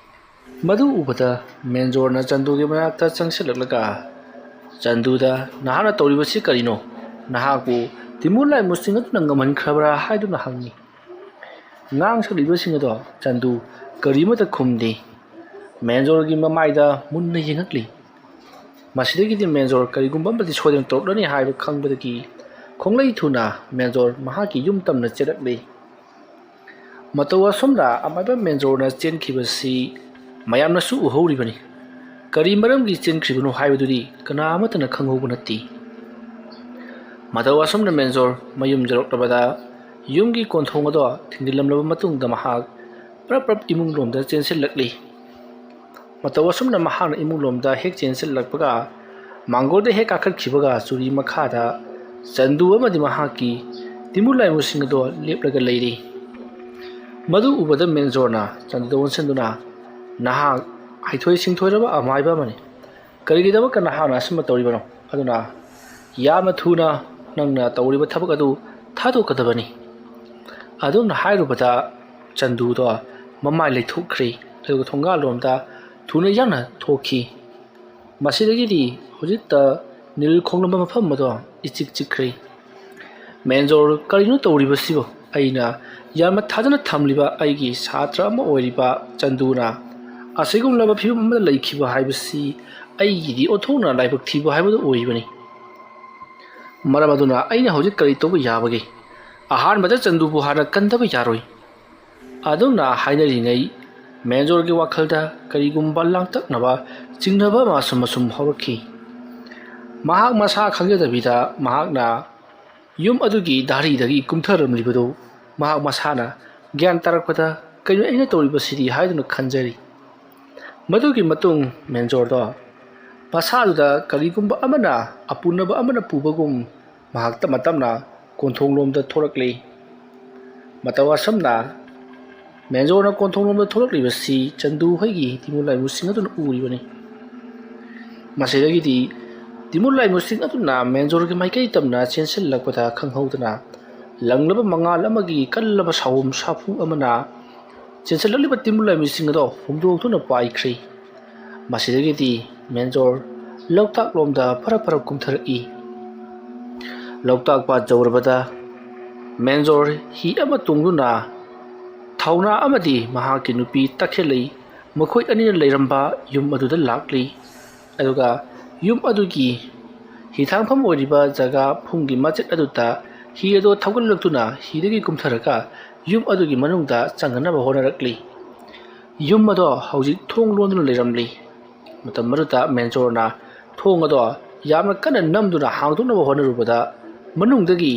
ꯃꯗꯨ ꯎꯕꯗ ꯃꯦꯟꯖꯣꯔꯅ ꯆꯟꯗꯨꯒꯤ ꯃꯅꯥꯛꯇ ꯆꯪꯁꯤꯜꯂꯛꯂꯒ ꯆꯟꯗꯨꯗ, "ꯅꯍꯥꯛꯅ ꯇꯧꯔꯤꯕꯁꯤ ꯀꯔꯤꯅꯣ? ꯅꯍꯥꯛꯄꯨ ꯇꯤꯃꯨ ꯂꯥꯏꯃꯨꯁꯤꯡ ꯑꯗꯨꯅ ꯉꯝꯍꯟꯈ꯭ꯔꯕ꯭ꯔꯥ?" ꯍꯥꯏꯗꯨꯅ ꯍꯪꯉꯤ꯫ ꯉꯥꯡ ꯁꯛꯂꯤꯕꯁꯤꯡ ꯑꯗꯣ ꯆꯟꯗꯨ ꯀꯔꯤꯃꯠꯇ ꯈꯨꯝꯗꯦ꯫ ꯃꯦꯟꯖꯣꯔꯒꯤ ꯃꯃꯥꯏꯗ ꯃꯨꯟꯅ ꯌꯦꯡꯉꯛꯂꯤ꯫ ꯃꯁꯤꯗꯒꯤꯗꯤ ꯃꯦꯟꯖꯣꯔ ꯀꯔꯤꯒꯨꯝꯕ ꯑꯃꯗꯤ ꯁꯣꯏꯗꯅ ꯇꯧꯔꯛꯂꯅꯤ ꯍꯥꯏꯕ ꯈꯪꯕꯗꯒꯤ ꯈꯣꯡꯂꯩ ꯊꯨꯅ ꯃꯦꯟꯖꯣꯔ ꯃꯍꯥꯛꯀꯤ ꯌꯨꯝ ꯇꯝꯅ ꯆꯦꯜꯂꯛꯂꯤ꯫ ꯃꯇꯧ ꯑꯁꯨꯝꯅ ꯑꯃꯥꯏꯕ ꯃꯦꯟꯖꯣꯔꯅ ꯆꯦꯟꯈꯤꯕꯁꯤ ꯃꯌꯥꯝꯅꯁꯨ ꯎꯍꯧꯔꯤꯕꯅꯤ꯫ ꯀꯔꯤ ꯃꯔꯝꯒꯤ ꯆꯦꯟꯈ꯭ꯔꯤꯕꯅꯣ ꯍꯥꯏꯕꯗꯨꯗꯤ ꯀꯅꯥ ꯑꯃꯠꯇꯅ ꯈꯪꯍꯧꯕ ꯅꯠꯇꯦ꯫ ꯃꯇꯧ ꯑꯁꯨꯝꯅ ꯃꯦꯟꯖꯣꯔ ꯃꯌꯨꯝ ꯌꯧꯔꯛꯂꯕꯗ ꯌꯨꯝꯒꯤ ꯀꯣꯟꯊꯣꯡ ꯑꯗꯣ ꯊꯤꯡꯖꯤꯜꯂꯝꯂꯕ ꯃꯇꯨꯡꯗ ꯃꯍꯥꯛ ꯄ꯭ꯔꯞ ꯄ꯭ꯔꯞ ꯏꯃꯨꯡ ꯂꯣꯝꯗ ꯆꯦꯟꯁꯤꯜꯂꯛꯂꯤ꯫ ꯃꯇꯧ ꯑꯁꯨꯝꯅ ꯃꯍꯥꯛꯅ ꯏꯃꯨꯡ ꯂꯣꯝꯗ ꯍꯦꯛ ꯆꯦꯟꯁꯤꯜꯂꯛꯄꯒ ꯃꯥꯡꯒꯣꯜꯗ ꯍꯦꯛ ꯀꯥꯈꯠꯈꯤꯕꯒ ꯆꯨꯔꯤ ꯃꯈꯥꯗ ꯆꯟꯗꯨ ꯑꯃꯗꯤ ꯃꯍꯥꯛꯀꯤ ꯇꯤꯃꯨ ꯂꯥꯏꯃꯨꯁꯤꯡ ꯑꯗꯣ ꯂꯦꯞꯂꯒ ꯂꯩꯔꯤ꯫ ꯃꯗꯨ ꯎꯕꯗ ꯃꯦꯟꯖꯣꯔꯅ ꯆꯟꯗꯨꯗ ꯑꯣꯟꯁꯤꯟꯗꯨꯅ, "ꯅꯍꯥꯛ ꯍꯩꯊꯣꯏ ꯁꯤꯡꯊꯣꯏꯔꯕ ꯑꯃꯥꯏꯕ ꯑꯃꯅꯤ꯫ ꯀꯔꯤꯒꯤꯗꯃꯛꯇ ꯅꯍꯥꯛꯅ ꯑꯁꯨꯝꯅ ꯇꯧꯔꯤꯕꯅꯣ? ꯑꯗꯨꯅ ꯌꯥꯝꯅ ꯊꯨꯅ ꯅꯪꯅ ꯇꯧꯔꯤꯕ ꯊꯕꯛ ꯑꯗꯨ ꯊꯥꯗꯣꯛꯀꯗꯕꯅꯤ꯫" ꯑꯗꯨꯝꯅ ꯍꯥꯏꯔꯨꯕꯗ ꯆꯟꯗꯨꯗꯣ ꯃꯃꯥꯏ ꯂꯩꯊꯣꯛꯈ꯭ꯔꯦ, ꯑꯗꯨꯒ ꯊꯣꯡꯒꯥꯜꯂꯣꯝꯗ ꯊꯨꯅ ꯌꯥꯡꯅ ꯊꯣꯛꯈꯤ꯫ ꯃꯁꯤꯗꯒꯤꯗꯤ ꯍꯧꯖꯤꯛꯇ ꯅꯤꯜ ꯈꯣꯡꯂꯝꯕ ꯃꯐꯝ ꯑꯗꯣ ꯏꯆꯤꯛ ꯆꯤꯛꯈ꯭ꯔꯦ꯫ "ꯃꯦꯟꯖꯣꯔ, ꯀꯔꯤꯅꯣ ꯇꯧꯔꯤꯕꯁꯤꯕꯨ? ꯑꯩꯅ ꯌꯥꯝꯅ ꯊꯥꯖꯅ ꯊꯝꯂꯤꯕ ꯑꯩꯒꯤ ꯁꯥꯇ꯭ꯔ ꯑꯃ ꯑꯣꯏꯔꯤꯕ ꯆꯟꯗꯨꯅ ꯑꯁꯤꯒꯨꯝꯂꯕ ꯐꯤꯕꯝ ꯑꯃꯗ ꯂꯩꯈꯤꯕ ꯍꯥꯏꯕꯁꯤ ꯑꯩꯒꯤꯗꯤ ꯑꯣꯟꯊꯣꯛꯅ ꯂꯥꯏꯕꯛ ꯊꯤꯕ ꯍꯥꯏꯕꯗꯨ ꯑꯣꯏꯔꯤꯕꯅꯤ꯫ ꯃꯔꯝ ꯑꯗꯨꯅ ꯑꯩꯅ ꯍꯧꯖꯤꯛ ꯀꯔꯤ ꯇꯧꯕ ꯌꯥꯕꯒꯦ? ꯑꯍꯥꯟꯕꯗ ꯆꯟꯗꯨꯕꯨ ꯍꯥꯟꯅ ꯀꯟꯗꯕ ꯌꯥꯔꯣꯏ꯫" ꯑꯗꯨꯝꯅ ꯍꯥꯏꯅꯔꯤꯉꯩ ꯃꯦꯟꯖꯣꯔꯒꯤ ꯋꯥꯈꯜꯗ ꯀꯔꯤꯒꯨꯝꯕ ꯂꯥꯡꯇꯛꯅꯕ ꯆꯤꯡꯅꯕ ꯑꯃ ꯑꯁꯨꯝ ꯑꯁꯨꯝ ꯍꯧꯔꯛꯈꯤ꯫ ꯃꯍꯥꯛ ꯃꯁꯥ ꯈꯪꯖꯗꯕꯤꯗ ꯃꯍꯥꯛꯅ ꯌꯨꯝ ꯑꯗꯨꯒꯤ ꯗꯥꯔꯤꯗꯒꯤ ꯀꯨꯝꯊꯔꯝꯂꯤꯕꯗꯨ ꯃꯍꯥꯛ ꯃꯁꯥꯅ ꯒ꯭ꯌꯥꯟ ꯇꯥꯔꯛꯄꯗ, "ꯀꯩꯅꯣ ꯑꯩꯅ ꯇꯧꯔꯤꯕꯁꯤꯗꯤ?" ꯍꯥꯏꯗꯨꯅ ꯈꯟꯖꯔꯤ꯫ ꯃꯗꯨꯒꯤ ꯃꯇꯨꯡ ꯃꯦꯟꯖꯣꯔꯗꯣ ꯃꯁꯥꯗꯨꯗ ꯀꯔꯤꯒꯨꯝꯕ ꯑꯃꯅ, ꯑꯄꯨꯅꯕ ꯑꯃꯅ ꯄꯨꯕꯒꯨꯝ ꯃꯍꯥꯛ ꯇꯞꯅ ꯇꯞꯅ ꯀꯣꯟꯊꯣꯡꯂꯣꯝꯗ ꯊꯣꯛꯂꯛꯂꯤ꯫ ꯃꯇꯧ ꯑꯁꯨꯝꯅ ꯃꯦꯟꯖꯣꯔꯅ ꯀꯣꯟꯊꯣꯡꯂꯣꯝꯗ ꯊꯣꯛꯂꯛꯂꯤꯕꯁꯤ ꯆꯟꯗꯨ ꯍꯣꯏꯒꯤ ꯇꯤꯃꯨ ꯂꯥꯏꯃꯨꯁꯤꯡ ꯑꯗꯨꯅ ꯎꯔꯤꯕꯅꯤ꯫ ꯃꯁꯤꯗꯒꯤꯗꯤ ꯇꯤꯃꯨ ꯂꯥꯏꯃꯨꯁꯤꯡ ꯑꯗꯨꯅ ꯃꯦꯟꯖꯣꯔꯒꯤ ꯃꯥꯏꯀꯩ ꯇꯝꯅ ꯆꯦꯟꯁꯤꯜꯂꯛꯄꯗ ꯈꯪꯍꯧꯗꯅ ꯂꯪꯂꯕ ꯃꯉꯥꯜ ꯑꯃꯒꯤ ꯀꯜꯂꯕ ꯁꯥꯎꯝ ꯁꯥꯐꯨ ꯑꯃꯅ ꯆꯦꯟꯁꯤꯜꯂꯛꯂꯤꯕ ꯇꯤꯃꯨ ꯂꯥꯏꯃꯨꯁꯤꯡ ꯑꯗꯣ ꯍꯨꯝꯗꯣꯛꯇꯨꯅ ꯄꯥꯏꯈ꯭ꯔꯦ꯫ ꯃꯁꯤꯗꯒꯤꯗꯤ ꯃꯦꯟꯖꯣꯔ ꯂꯣꯛꯇꯥꯛꯂꯣꯝꯗ ꯐꯔ ꯐꯔ ꯀꯨꯝꯊꯔꯛꯏ꯫ ꯂꯣꯛꯇꯥꯛ ꯄꯥꯠ ꯌꯧꯔꯕꯗ ꯃꯦꯟꯖꯣꯔ ꯍꯤ ꯑꯃ ꯇꯣꯡꯗꯨꯅ ꯊꯧꯅꯥ ꯑꯃꯗꯤ ꯃꯍꯥꯛꯀꯤ ꯅꯨꯄꯤ ꯇꯈꯦꯜꯂꯩ ꯃꯈꯣꯏ ꯑꯅꯤꯅ ꯂꯩꯔꯝꯕ ꯌꯨꯝ ꯑꯗꯨꯗ ꯂꯥꯛꯂꯤ꯫ ꯑꯗꯨꯒ ꯌꯨꯝ ꯑꯗꯨꯒꯤ ꯍꯤꯊꯥꯡꯐꯝ ꯑꯣꯏꯔꯤꯕ ꯖꯒꯥ ꯐꯨꯝꯒꯤ ꯃꯆꯦꯠ ꯑꯗꯨꯗ ꯍꯤ ꯑꯗꯨ ꯊꯧꯒꯠꯂꯛꯇꯨꯅ ꯍꯤꯗꯒꯤ ꯀꯨꯝꯊꯔꯒ ꯌꯨꯝ ꯑꯗꯨꯒꯤ ꯃꯅꯨꯡꯗ ꯆꯪꯅꯅꯕ ꯍꯣꯠꯅꯔꯛꯂꯤ꯫ ꯌꯨꯝ ꯑꯗꯣ ꯍꯧꯖꯤꯛ ꯊꯣꯡ ꯂꯣꯟꯗꯨꯅ ꯂꯩꯔꯝꯂꯤ꯫ ꯃꯇꯝ ꯑꯗꯨꯗ ꯃꯦꯟꯖꯣꯔꯅ ꯊꯣꯡ ꯑꯗꯣ ꯌꯥꯝꯅ ꯀꯟꯅ ꯅꯝꯗꯨꯅ ꯍꯥꯡꯗꯣꯛꯅꯕ ꯍꯣꯠꯅꯔꯨꯕꯗ ꯃꯅꯨꯡꯗꯒꯤ,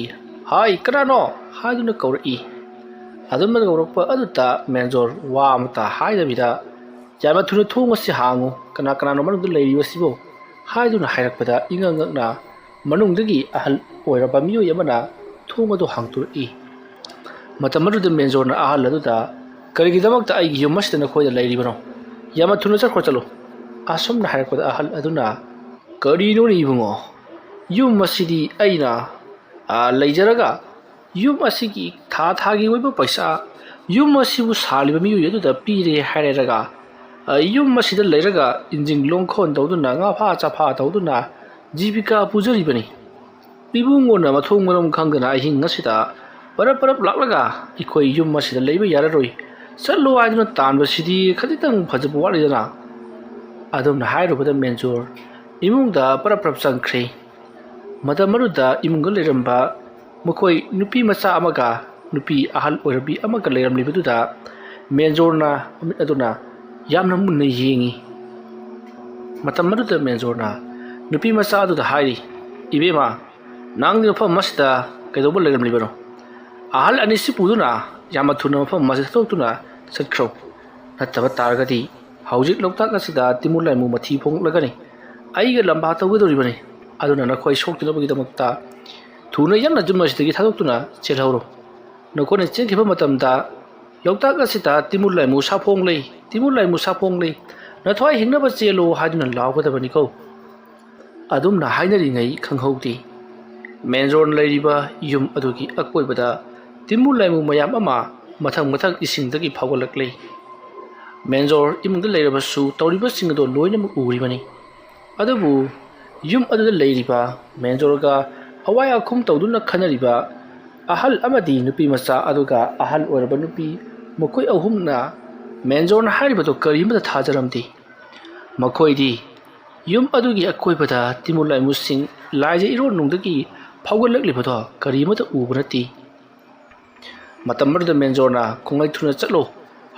"ꯍꯥꯏ, ꯀꯅꯥꯅꯣ?" ꯍꯥꯏꯗꯨꯅ ꯀꯧꯔꯛꯏ꯫ ꯑꯗꯨꯝꯅ ꯀꯧꯔꯛꯄ ꯑꯗꯨꯗ ꯃꯦꯟꯖꯣꯔ ꯋꯥ ꯑꯃꯠꯇ ꯍꯥꯏꯗꯕꯤꯗ, "ꯌꯥꯝꯅ ꯊꯨꯅ ꯊꯣꯡ ꯑꯁꯤ ꯍꯥꯡꯉꯨ, ꯀꯅꯥ ꯀꯅꯥꯅꯣ ꯃꯅꯨꯡꯗ ꯂꯩꯔꯤꯕꯁꯤꯕꯨ?" ꯍꯥꯏꯗꯨꯅ ꯍꯥꯏꯔꯛꯄꯗ ꯏꯉꯛ ꯉꯛꯅ ꯃꯅꯨꯡꯗꯒꯤ ꯑꯍꯜ ꯑꯣꯏꯔꯕ ꯃꯤꯑꯣꯏ ꯑꯃꯅ ꯊꯣꯡ ꯑꯗꯨ ꯍꯥꯡꯗꯣꯔꯛꯏ꯫ ꯃꯇꯝ ꯑꯗꯨꯗ ꯃꯦꯟꯖꯣꯔꯅ ꯑꯍꯜ ꯑꯗꯨꯗ, "ꯀꯔꯤꯒꯤꯗꯃꯛꯇ ꯑꯩꯒꯤ ꯌꯨꯝ ꯑꯁꯤꯗ ꯅꯈꯣꯏꯅ ꯂꯩꯔꯤꯕꯅꯣ? ꯌꯥꯝꯅ ꯊꯨꯅ ꯆꯠꯈ꯭ꯔꯣ, ꯆꯠꯂꯣ!" ꯑꯁꯨꯝꯅ ꯍꯥꯏꯔꯛꯄꯗ ꯑꯍꯜ ꯑꯗꯨꯅ, "ꯀꯔꯤꯅꯣꯅꯦ ꯏꯕꯨꯡꯉꯣ? ꯌꯨꯝ ꯑꯁꯤꯗꯤ ꯑꯩꯅ, ꯑ, ꯂꯩꯖꯔꯒ ꯌꯨꯝ ꯑꯁꯤꯒꯤ ꯊꯥ ꯊꯥꯒꯤ ꯑꯣꯏꯕ ꯄꯩꯁꯥ ꯌꯨꯝ ꯑꯁꯤꯕꯨ ꯁꯥꯜꯂꯤꯕ ꯃꯤꯑꯣꯏ ꯑꯗꯨꯗ ꯄꯤꯔꯦ ꯍꯥꯏꯔꯒ, ꯑ, ꯌꯨꯝ ꯑꯁꯤꯗ ꯂꯩꯔꯒ ꯏꯟꯖꯤꯟ ꯂꯣꯡꯈꯣꯟ ꯇꯧꯗꯨꯅ, ꯉꯥ ꯐꯥ ꯆꯥꯐꯥ ꯇꯧꯗꯨꯅ ꯖꯤꯕꯤꯀꯥ ꯄꯨꯖꯔꯤꯕꯅꯤ꯫ ꯏꯕꯨꯡꯉꯣꯅ ꯃꯊꯣꯡ ꯃꯔꯝ ꯈꯪꯗꯅ ꯑꯍꯤꯡ ꯑꯁꯤꯗ ꯄꯔꯞ ꯄꯔꯞ ꯂꯥꯛꯂꯒ ꯑꯩꯈꯣꯏ ꯌꯨꯝ ꯑꯁꯤꯗ ꯂꯩꯕ ꯌꯥꯔꯔꯣꯏ, ꯆꯠꯂꯣ ꯍꯥꯏꯗꯨꯅ ꯇꯥꯟꯕꯁꯤꯗꯤ ꯈꯖꯤꯛꯇꯪ ꯐꯖꯕ ꯋꯥꯠꯂꯤꯗꯅ?" ꯑꯗꯨꯝꯅ ꯍꯥꯏꯔꯨꯕꯗ ꯃꯦꯟꯖꯣꯔ ꯏꯃꯨꯡꯗ ꯄꯔꯞ ꯄꯔꯞ ꯆꯪꯈ꯭ꯔꯦ꯫ ꯃꯇꯝ ꯑꯗꯨꯗ ꯏꯃꯨꯡꯗ ꯂꯩꯔꯝꯕ ꯃꯈꯣꯏ ꯅꯨꯄꯤ ꯃꯆꯥ ꯑꯃꯒ ꯅꯨꯄꯤ ꯑꯍꯜ ꯑꯣꯏꯔꯕꯤ ꯑꯃꯒ ꯂꯩꯔꯝꯂꯤꯕꯗꯨꯗ ꯃꯦꯟꯖꯣꯔꯅ ꯃꯃꯤꯠ ꯑꯗꯨꯅ ꯌꯥꯝꯅ ꯃꯨꯟꯅ ꯌꯦꯡꯉꯤ꯫ ꯃꯇꯝ ꯑꯗꯨꯗ ꯃꯦꯟꯖꯣꯔꯅ ꯅꯨꯄꯤ ꯃꯆꯥ ꯑꯗꯨꯗ ꯍꯥꯏꯔꯤ, "ꯏꯕꯦꯝꯃ, ꯅꯪꯗꯤ ꯃꯐꯝ ꯑꯁꯤꯗ ꯀꯩꯗꯧꯕ ꯂꯩꯔꯝꯂꯤꯕꯅꯣ? ꯑꯍꯜ ꯑꯅꯤꯁꯤ ꯄꯨꯗꯨꯅ ꯌꯥꯝꯅ ꯊꯨꯅ ꯃꯐꯝ ꯑꯁꯤ ꯊꯥꯗꯣꯛꯇꯨꯅ ꯆꯠꯈ꯭ꯔꯣ꯫ ꯅꯠꯇꯕ ꯇꯥꯔꯒꯗꯤ ꯍꯧꯖꯤꯛ ꯂꯣꯛꯇꯥꯛ ꯑꯁꯤꯗ ꯇꯤꯃꯨ ꯂꯥꯏꯃꯨ ꯃꯊꯤ ꯐꯣꯡꯂꯛꯀꯅꯤ꯫ ꯑꯩꯒ ꯂꯝꯕꯥ ꯇꯧꯒꯗꯧꯔꯤꯕꯅꯤ꯫ ꯑꯗꯨꯅ ꯅꯈꯣꯏ ꯁꯣꯛꯇꯅꯕꯒꯤꯗꯃꯛꯇ ꯊꯨꯅ ꯌꯥꯝꯅ ꯌꯨꯝ ꯑꯁꯤꯗꯒꯤ ꯊꯥꯗꯣꯛꯇꯨꯅ ꯆꯦꯜꯍꯧꯔꯣ꯫ ꯅꯈꯣꯏꯅ ꯆꯦꯟꯈꯤꯕ ꯃꯇꯝꯗ ꯂꯣꯛꯇꯥꯛ ꯑꯁꯤꯗ ꯇꯤꯃꯨ ꯂꯥꯏꯃꯨ ꯁꯥꯐꯣꯡ ꯂꯩ, ꯇꯤꯃꯨ ꯂꯥꯏꯃꯨ ꯁꯥꯐꯣꯡ ꯂꯩ, ꯅꯊ꯭ꯋꯥꯏ ꯍꯤꯡꯅꯕ ꯆꯦꯜꯂꯣ" ꯍꯥꯏꯗꯨꯅ ꯂꯥꯎꯒꯗꯕꯅꯤꯀꯣ꯫ ꯑꯗꯨꯝꯅ ꯍꯥꯏꯅꯔꯤꯉꯩ ꯈꯪꯍꯧꯗꯦ, ꯃꯦꯟꯖꯣꯔꯅ ꯂꯩꯔꯤꯕ ꯌꯨꯝ ꯑꯗꯨꯒꯤ ꯑꯀꯣꯏꯕꯗ ꯇꯤꯃꯨ ꯂꯥꯏꯃꯨ ꯃꯌꯥꯝ ꯑꯃ ꯃꯊꯪ ꯃꯊꯪ ꯏꯁꯤꯡꯗꯒꯤ ꯐꯥꯎꯒꯠꯂꯛꯂꯦ꯫ ꯃꯦꯟꯖꯣꯔ ꯏꯃꯨꯡꯗ ꯂꯩꯔꯕꯁꯨ ꯇꯧꯔꯤꯕꯁꯤꯡ ꯑꯗꯨ ꯂꯣꯏꯅꯃꯛ ꯎꯔꯤꯕꯅꯤ꯫ ꯑꯗꯨꯕꯨ ꯌꯨꯝ ꯑꯗꯨꯗ ꯂꯩꯔꯤꯕ ꯃꯦꯟꯖꯣꯔꯒ ꯑꯋꯥꯏ ꯑꯈꯨꯝ ꯇꯧꯗꯨꯅ ꯈꯟꯅꯔꯤꯕ ꯑꯍꯜ ꯑꯃꯗꯤ ꯅꯨꯄꯤ ꯃꯆꯥ ꯑꯗꯨꯒ ꯑꯍꯜ ꯑꯣꯏꯔꯕ ꯅꯨꯄꯤ, ꯃꯈꯣꯏ ꯑꯍꯨꯝꯅ ꯃꯦꯟꯖꯣꯔꯅ ꯍꯥꯏꯔꯤꯕꯗꯨ ꯀꯔꯤꯃꯠꯇ ꯊꯥꯖꯔꯝꯗꯦ꯫ ꯃꯈꯣꯏꯗꯤ ꯌꯨꯝ ꯑꯗꯨꯒꯤ ꯑꯀꯣꯏꯕꯗ ꯇꯤꯃꯨ ꯂꯥꯏꯃꯨꯁꯤꯡ, ꯂꯥꯏꯖ ꯏꯔꯣꯟꯅꯨꯡꯗꯒꯤ ꯐꯥꯎꯒꯠꯂꯛꯂꯤꯕꯗꯣ ꯀꯔꯤꯃꯠꯇ ꯎꯕ ꯅꯠꯇꯦ꯫ ꯃꯇꯝ ꯑꯗꯨꯗ ꯃꯦꯟꯖꯣꯔꯅ, "ꯈꯣꯡꯂꯩ ꯊꯨꯅ ꯆꯠꯂꯣ,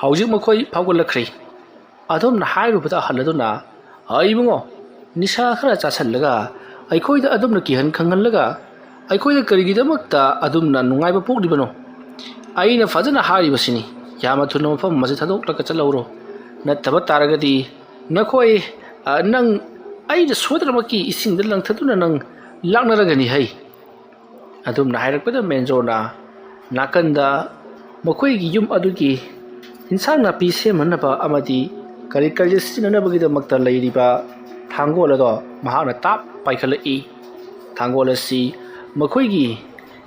ꯍꯧꯖꯤꯛ ꯃꯈꯣꯏ ꯐꯥꯎꯒꯠꯂꯛꯈ꯭ꯔꯦ"꯫ ꯑꯗꯨꯝꯅ ꯍꯥꯏꯔꯨꯕꯗ ꯑꯍꯜ ꯑꯗꯨꯅ, "ꯑ, ꯏꯕꯨꯡꯉꯣ, ꯅꯤꯁꯥ ꯈꯔ ꯆꯥꯁꯤꯜꯂꯒ ꯑꯩꯈꯣꯏꯗ ꯑꯗꯨꯝꯅ ꯀꯤꯍꯟ ꯈꯪꯍꯜꯂꯒ ꯑꯩꯈꯣꯏꯗ ꯀꯔꯤꯒꯤꯗꯃꯛꯇ ꯑꯗꯨꯝꯅ ꯅꯨꯡꯉꯥꯏꯕ ꯄꯣꯛꯂꯤꯕꯅꯣ? ꯑꯩꯅ ꯐꯖꯅ ꯍꯥꯏꯔꯤꯕꯁꯤꯅꯤ, ꯌꯥꯝꯅ ꯊꯨꯅ ꯃꯐꯝ ꯑꯁꯤ ꯊꯥꯗꯣꯛꯂꯒ ꯆꯠꯍꯧꯔꯣ꯫ ꯅꯠꯇꯕ ꯇꯥꯔꯒꯗꯤ ꯅꯈꯣꯏ, ꯑ, ꯅꯪ, ꯑꯩꯅ ꯁꯣꯏꯗꯅꯃꯛꯀꯤ ꯏꯁꯤꯡꯗ ꯂꯪꯊꯗꯨꯅ ꯅꯪ ꯂꯥꯛꯅꯔꯒꯅꯤ ꯍꯩ꯫ ꯑꯗꯨꯝꯅ ꯍꯥꯏꯔꯛꯄꯗ ꯃꯦꯟꯖꯣꯔꯅ ꯅꯥꯀꯟꯗ ꯃꯈꯣꯏꯒꯤ ꯌꯨꯝ ꯑꯗꯨꯒꯤ ꯏꯟꯁꯥꯡ ꯅꯥꯄꯤ ꯁꯦꯝꯅꯅꯕ ꯑꯃꯗꯤ ꯀꯔꯤ ꯀꯔꯤ ꯁꯤꯖꯤꯟꯅꯅꯕꯒꯤꯗꯃꯛꯇ ꯂꯩꯔꯤꯕ ꯊꯥꯡꯒꯣꯜ ꯑꯗꯣ ꯃꯍꯥꯛꯅ ꯇꯥꯞ ꯄꯥꯏꯈꯠꯂꯛꯏ꯫ ꯊꯥꯡꯒꯣꯜ ꯑꯁꯤ ꯃꯈꯣꯏꯒꯤ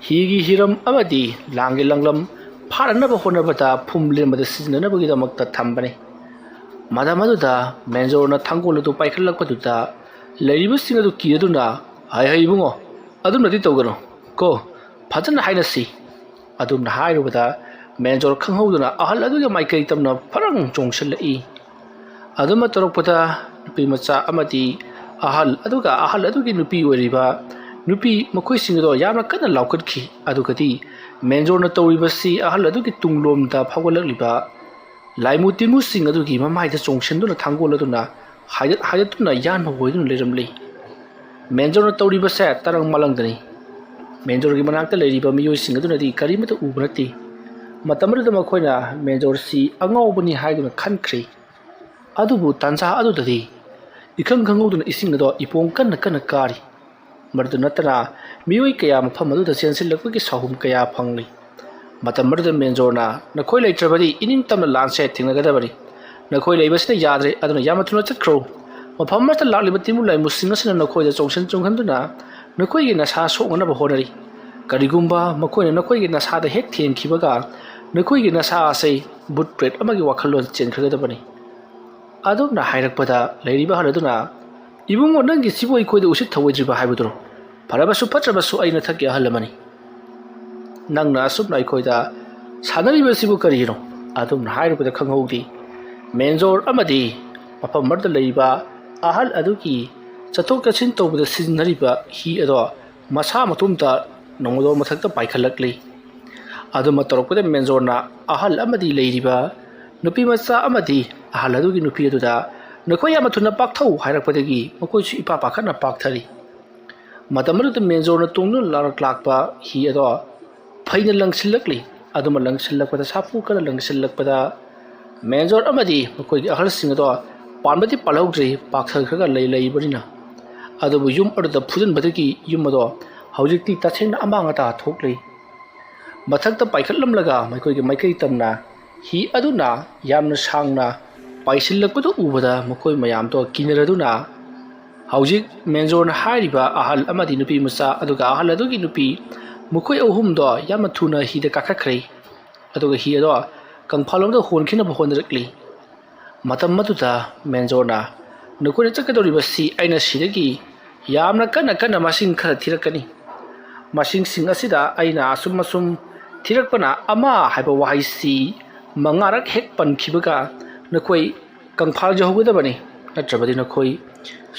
ꯍꯤꯒꯤ ꯍꯤꯔꯝ ꯑꯃꯗꯤ ꯂꯥꯡꯒꯤ ꯂꯪꯂꯝ ꯐꯥꯅꯅꯕ ꯍꯣꯠꯅꯕꯗ ꯐꯨꯝ ꯂꯦꯟꯕꯗ ꯁꯤꯖꯤꯟꯅꯅꯕꯒꯤꯗꯃꯛꯇ ꯊꯝꯕꯅꯤ꯫ ꯃꯇꯝ ꯑꯗꯨꯗ ꯃꯦꯟꯖꯣꯔꯅ ꯊꯥꯡꯒꯣꯜ ꯑꯗꯨ ꯄꯥꯏꯈꯠꯂꯛꯄꯗꯨꯗ ꯂꯩꯔꯤꯕꯁꯤꯡ ꯑꯗꯨ ꯀꯤꯔꯗꯨꯅ, "ꯍꯥꯏ ꯍꯩ ꯏꯕꯨꯡꯉꯣ, ꯑꯗꯨꯝꯅꯗꯤ ꯇꯧꯒꯅꯨ ꯀꯣ, ꯐꯖꯅ ꯍꯥꯏꯅꯁꯤ"꯫ ꯑꯗꯨꯝꯅ ꯍꯥꯏꯔꯨꯕꯗ ꯃꯦꯟꯖꯣꯔ ꯈꯪꯍꯧꯗꯅ ꯑꯍꯜ ꯑꯗꯨꯒꯤ ꯃꯥꯏꯀꯩ ꯇꯝꯅ ꯐꯔꯪ ꯆꯣꯡꯁꯤꯜꯂꯛꯏ꯫ ꯑꯗꯨꯃ ꯇꯧꯔꯛꯄꯗ ꯅꯨꯄꯤ ꯃꯆꯥ ꯑꯃꯗꯤ ꯑꯍꯜ ꯑꯗꯨꯒ ꯑꯍꯜ ꯑꯗꯨꯒꯤ ꯅꯨꯄꯤ ꯑꯣꯏꯔꯤꯕ ꯅꯨꯄꯤ ꯃꯈꯣꯏꯁꯤꯡ ꯑꯗꯣ ꯌꯥꯝꯅ ꯀꯟꯅ ꯂꯥꯎꯈꯠꯈꯤ꯫ ꯑꯗꯨꯒꯗꯤ ꯃꯦꯟꯖꯣꯔꯅ ꯇꯧꯔꯤꯕꯁꯤ ꯑꯍꯜ ꯑꯗꯨꯒꯤ ꯇꯨꯡꯂꯣꯝꯗ ꯐꯥꯎꯒꯠꯂꯛꯂꯤꯕ ꯂꯥꯏꯃꯨ ꯇꯤꯟꯃꯨꯁꯤꯡ ꯑꯗꯨꯒꯤ ꯃꯃꯥꯏꯗ ꯆꯣꯡꯁꯤꯟꯗꯨꯅ ꯊꯥꯡꯒꯣꯜ ꯑꯗꯨꯅ ꯍꯥꯏꯗꯠ ꯍꯥꯏꯗꯠꯇꯨꯅ ꯌꯥꯟꯕ ꯑꯣꯏꯗꯨꯅ ꯂꯩꯔꯝꯂꯤ꯫ ꯃꯦꯟꯖꯣꯔꯅ ꯇꯧꯔꯤꯕꯁꯦ ꯇꯔꯪ ꯃꯥꯂꯪꯗꯅꯤ꯫ ꯃꯦꯟꯖꯣꯔꯒꯤ ꯃꯅꯥꯛꯇ ꯂꯩꯔꯤꯕ ꯃꯤꯑꯣꯏꯁꯤꯡ ꯑꯗꯨꯅꯗꯤ ꯀꯔꯤꯃꯠꯇ ꯎꯕ ꯅꯠꯇꯦ꯫ ꯃꯇꯝ ꯑꯗꯨꯗ ꯃꯈꯣꯏꯅ ꯃꯦꯟꯖꯣꯔꯁꯤ ꯑꯉꯥꯎꯕꯅꯤ ꯍꯥꯏꯗꯨꯅ ꯈꯟꯈ꯭ꯔꯦ꯫ ꯑꯗꯨꯕꯨ ꯇꯥꯟꯖꯥ ꯑꯗꯨꯗꯗꯤ ꯏꯈꯪ ꯈꯪꯍꯧꯗꯅ ꯏꯁꯤꯡ ꯑꯗꯣ ꯏꯄꯣꯡ ꯀꯟꯅ ꯀꯟꯅ ꯀꯥꯔꯤ꯫ ꯃꯗꯨ ꯅꯠꯇꯅ ꯃꯤꯑꯣꯏ ꯀꯌꯥ ꯃꯐꯝ ꯑꯗꯨꯗ ꯆꯦꯟꯁꯤꯜꯂꯛꯄꯒꯤ ꯁꯥꯍꯨꯝ ꯀꯌꯥ ꯐꯪꯂꯤ꯫ ꯃꯇꯝ ꯑꯗꯨꯗ ꯃꯦꯟꯖꯣꯔꯅ, "ꯅꯈꯣꯏ ꯂꯩꯇ꯭ꯔꯕꯗꯤ ꯏꯅꯤꯡ ꯇꯝꯅ ꯂꯥꯟꯁꯦ ꯊꯦꯡꯅꯒꯗꯕꯅꯤ꯫ ꯅꯈꯣꯏ ꯂꯩꯕꯁꯤꯅ ꯌꯥꯗ꯭ꯔꯦ, ꯑꯗꯨꯅ ꯌꯥꯝꯅ ꯊꯨꯅ ꯆꯠꯈ꯭ꯔꯣ꯫ ꯃꯐꯝ ꯑꯃꯠꯇ ꯂꯥꯛꯂꯤꯕ ꯇꯤꯟꯕꯨ ꯂꯥꯏꯃꯨꯁꯤꯡ ꯑꯁꯤꯅ ꯅꯈꯣꯏꯗ ꯆꯣꯡꯁꯤꯟ ꯆꯣꯡꯍꯟꯗꯨꯅ ꯅꯈꯣꯏꯒꯤ ꯅꯁꯥ ꯁꯣꯛꯅꯅꯕ ꯍꯣꯠꯅꯔꯤ꯫ ꯀꯔꯤꯒꯨꯝꯕ ꯃꯈꯣꯏꯅ ꯅꯈꯣꯏꯒꯤ ꯅꯁꯥꯗ ꯍꯦꯛ ꯊꯦꯡꯈꯤꯕꯒ ꯅꯈꯣꯏꯒꯤ ꯅꯁꯥ ꯑꯁꯤ ꯕꯨꯠ ꯄ꯭ꯔꯦꯠ ꯑꯃꯒꯤ ꯋꯥꯈꯜꯂꯣꯟ ꯆꯦꯟꯈ꯭ꯔꯒꯗꯕꯅꯤ"꯫ ꯑꯗꯨꯝꯅ ꯍꯥꯏꯔꯛꯄꯗ ꯂꯩꯔꯤꯕ ꯑꯍꯜ ꯑꯗꯨꯅ, "ꯏꯕꯨꯡꯉꯣ, ꯅꯪꯒꯤꯁꯤꯕꯨ ꯑꯩꯈꯣꯏꯗ ꯎꯁꯤꯠ ꯊꯑꯣꯏꯗ꯭ꯔꯤꯕ ꯍꯥꯏꯕꯗꯨꯔꯣ? ꯐꯔꯕꯁꯨ ꯐꯠꯇ꯭ꯔꯕꯁꯨ ꯑꯩ ꯅꯊꯛꯀꯤ ꯑꯍꯜ ꯑꯃꯅꯤ꯫ ꯅꯪꯅ ꯑꯁꯨꯝꯅ ꯑꯩꯈꯣꯏꯗ ꯁꯥꯟꯅꯔꯤꯕꯁꯤꯕꯨ ꯀꯔꯤꯒꯤꯅꯣ?" ꯑꯗꯨꯝꯅ ꯍꯥꯏꯔꯨꯕꯗ ꯈꯪꯍꯧꯗꯦ꯫ ꯃꯦꯟꯖꯣꯔ ꯑꯃꯗꯤ ꯃꯐꯝ ꯑꯃꯗ ꯂꯩꯔꯤꯕ ꯑꯍꯜ ꯑꯗꯨꯒꯤ ꯆꯠꯊꯣꯛ ꯆꯠꯁꯤꯟ ꯇꯧꯕꯗ ꯁꯤꯖꯤꯟꯅꯔꯤꯕ ꯍꯤ ꯑꯗꯣ ꯃꯁꯥ ꯃꯇꯣꯝꯇ ꯅꯣꯡꯃꯗꯣ ꯃꯊꯛꯇ ꯄꯥꯏꯈꯠꯂꯛꯂꯤ꯫ ꯑꯗꯨꯃ ꯇꯧꯔꯛꯄꯗ ꯃꯦꯟꯖꯣꯔꯅ ꯑꯍꯜ ꯑꯃꯗꯤ ꯂꯩꯔꯤꯕ ꯅꯨꯄꯤ ꯃꯆꯥ ꯑꯃꯗꯤ ꯑꯍꯜ ꯑꯗꯨꯒꯤ ꯅꯨꯄꯤ ꯑꯗꯨꯗ, "ꯅꯈꯣꯏ ꯌꯥꯝꯅ ꯊꯨꯅ ꯄꯥꯛꯊꯧ" ꯍꯥꯏꯔꯛꯄꯗꯒꯤ ꯃꯈꯣꯏꯁꯨ ꯏꯄꯥ ꯄꯥꯈꯠꯅ ꯄꯥꯛꯊꯔꯤ꯫ ꯃꯇꯝ ꯑꯗꯨꯗ ꯃꯦꯟꯖꯣꯔꯅ ꯇꯣꯡꯗꯨꯅ ꯂꯥꯛꯂꯛꯄ ꯍꯤ ꯑꯗꯣ ꯐꯩꯅ ꯂꯪꯁꯤꯜꯂꯛꯂꯤ꯫ ꯑꯗꯨꯃ ꯂꯪꯁꯤꯜꯂꯛꯄꯗ, ꯁꯥꯐꯨ ꯀꯟꯅ ꯂꯪꯁꯤꯜꯂꯛꯄꯗ, ꯃꯦꯟꯖꯣꯔ ꯑꯃꯗꯤ ꯃꯈꯣꯏꯒꯤ ꯑꯍꯜꯁꯤꯡ ꯑꯗꯣ ꯄꯥꯟꯕꯗꯤ ꯄꯥꯜꯍꯧꯗ꯭ꯔꯤ, ꯄꯥꯛꯊꯈ꯭ꯔꯒ ꯂꯩ ꯂꯩꯕꯅꯤꯅ꯫ ꯑꯗꯨꯕꯨ ꯌꯨꯝ ꯑꯗꯨꯗ ꯐꯨꯖꯤꯟꯕꯗꯒꯤ ꯌꯨꯝ ꯑꯗꯣ ꯍꯧꯖꯤꯛꯇꯤ ꯇꯁꯦꯡꯅ ꯑꯃꯥꯡ ꯑꯇꯥ ꯊꯣꯛꯂꯤ꯫ ꯃꯊꯛꯇ ꯄꯥꯏꯈꯠꯂꯝꯂꯒ ꯃꯈꯣꯏꯒꯤ ꯃꯥꯏꯀꯩ ꯇꯝꯅ ꯍꯤ ꯑꯗꯨꯅ ꯌꯥꯝꯅ ꯁꯥꯡꯅ ꯄꯥꯏꯁꯤꯜꯂꯛꯄꯗꯨ ꯎꯕꯗ ꯃꯈꯣꯏ ꯃꯌꯥꯝꯗꯣ ꯀꯤꯅꯔꯗꯨꯅ ꯍꯧꯖꯤꯛ ꯃꯦꯟꯖꯣꯔꯅ ꯍꯥꯏꯔꯤꯕ ꯑꯍꯜ ꯑꯃꯗꯤ ꯅꯨꯄꯤ ꯃꯆꯥ ꯑꯗꯨꯒ ꯑꯍꯜ ꯑꯗꯨꯒꯤ ꯅꯨꯄꯤ, ꯃꯈꯣꯏ ꯑꯍꯨꯝꯗꯣ ꯌꯥꯝꯅ ꯊꯨꯅ ꯍꯤꯗ ꯀꯥꯈꯠꯈ꯭ꯔꯦ꯫ ꯑꯗꯨꯒ ꯍꯤ ꯑꯗꯣ ꯀꯪꯐꯥꯜꯂꯣꯝꯗ ꯍꯣꯟꯈꯤꯅꯕ ꯍꯣꯠꯅꯔꯛꯂꯤ꯫ ꯃꯇꯝ ꯑꯗꯨꯗ ꯃꯦꯟꯖꯣꯔꯅ, "ꯅꯈꯣꯏꯅ ꯆꯠꯀꯗꯧꯔꯤꯕꯁꯤ ꯑꯩꯅ ꯁꯤꯗꯒꯤ ꯌꯥꯝꯅ ꯀꯟꯅ ꯀꯟꯅ ꯃꯁꯤꯡ ꯈꯔ ꯊꯤꯔꯛꯀꯅꯤ꯫ ꯃꯁꯤꯡꯁꯤꯡ ꯑꯁꯤꯗ ꯑꯩꯅ ꯑꯁꯨꯝ ꯑꯁꯨꯝ ꯊꯤꯔꯛꯄꯅ ꯑꯃ ꯍꯥꯏꯕ ꯋꯥꯍꯩꯁꯤ ꯃꯉꯥꯔꯛ ꯍꯦꯛ ꯄꯟꯈꯤꯕꯒ ꯅꯈꯣꯏ ꯀꯪꯐꯥꯜ ꯌꯧꯍꯧꯒꯗꯕꯅꯤ, ꯅꯠꯇ꯭ꯔꯕꯗꯤ ꯅꯈꯣꯏ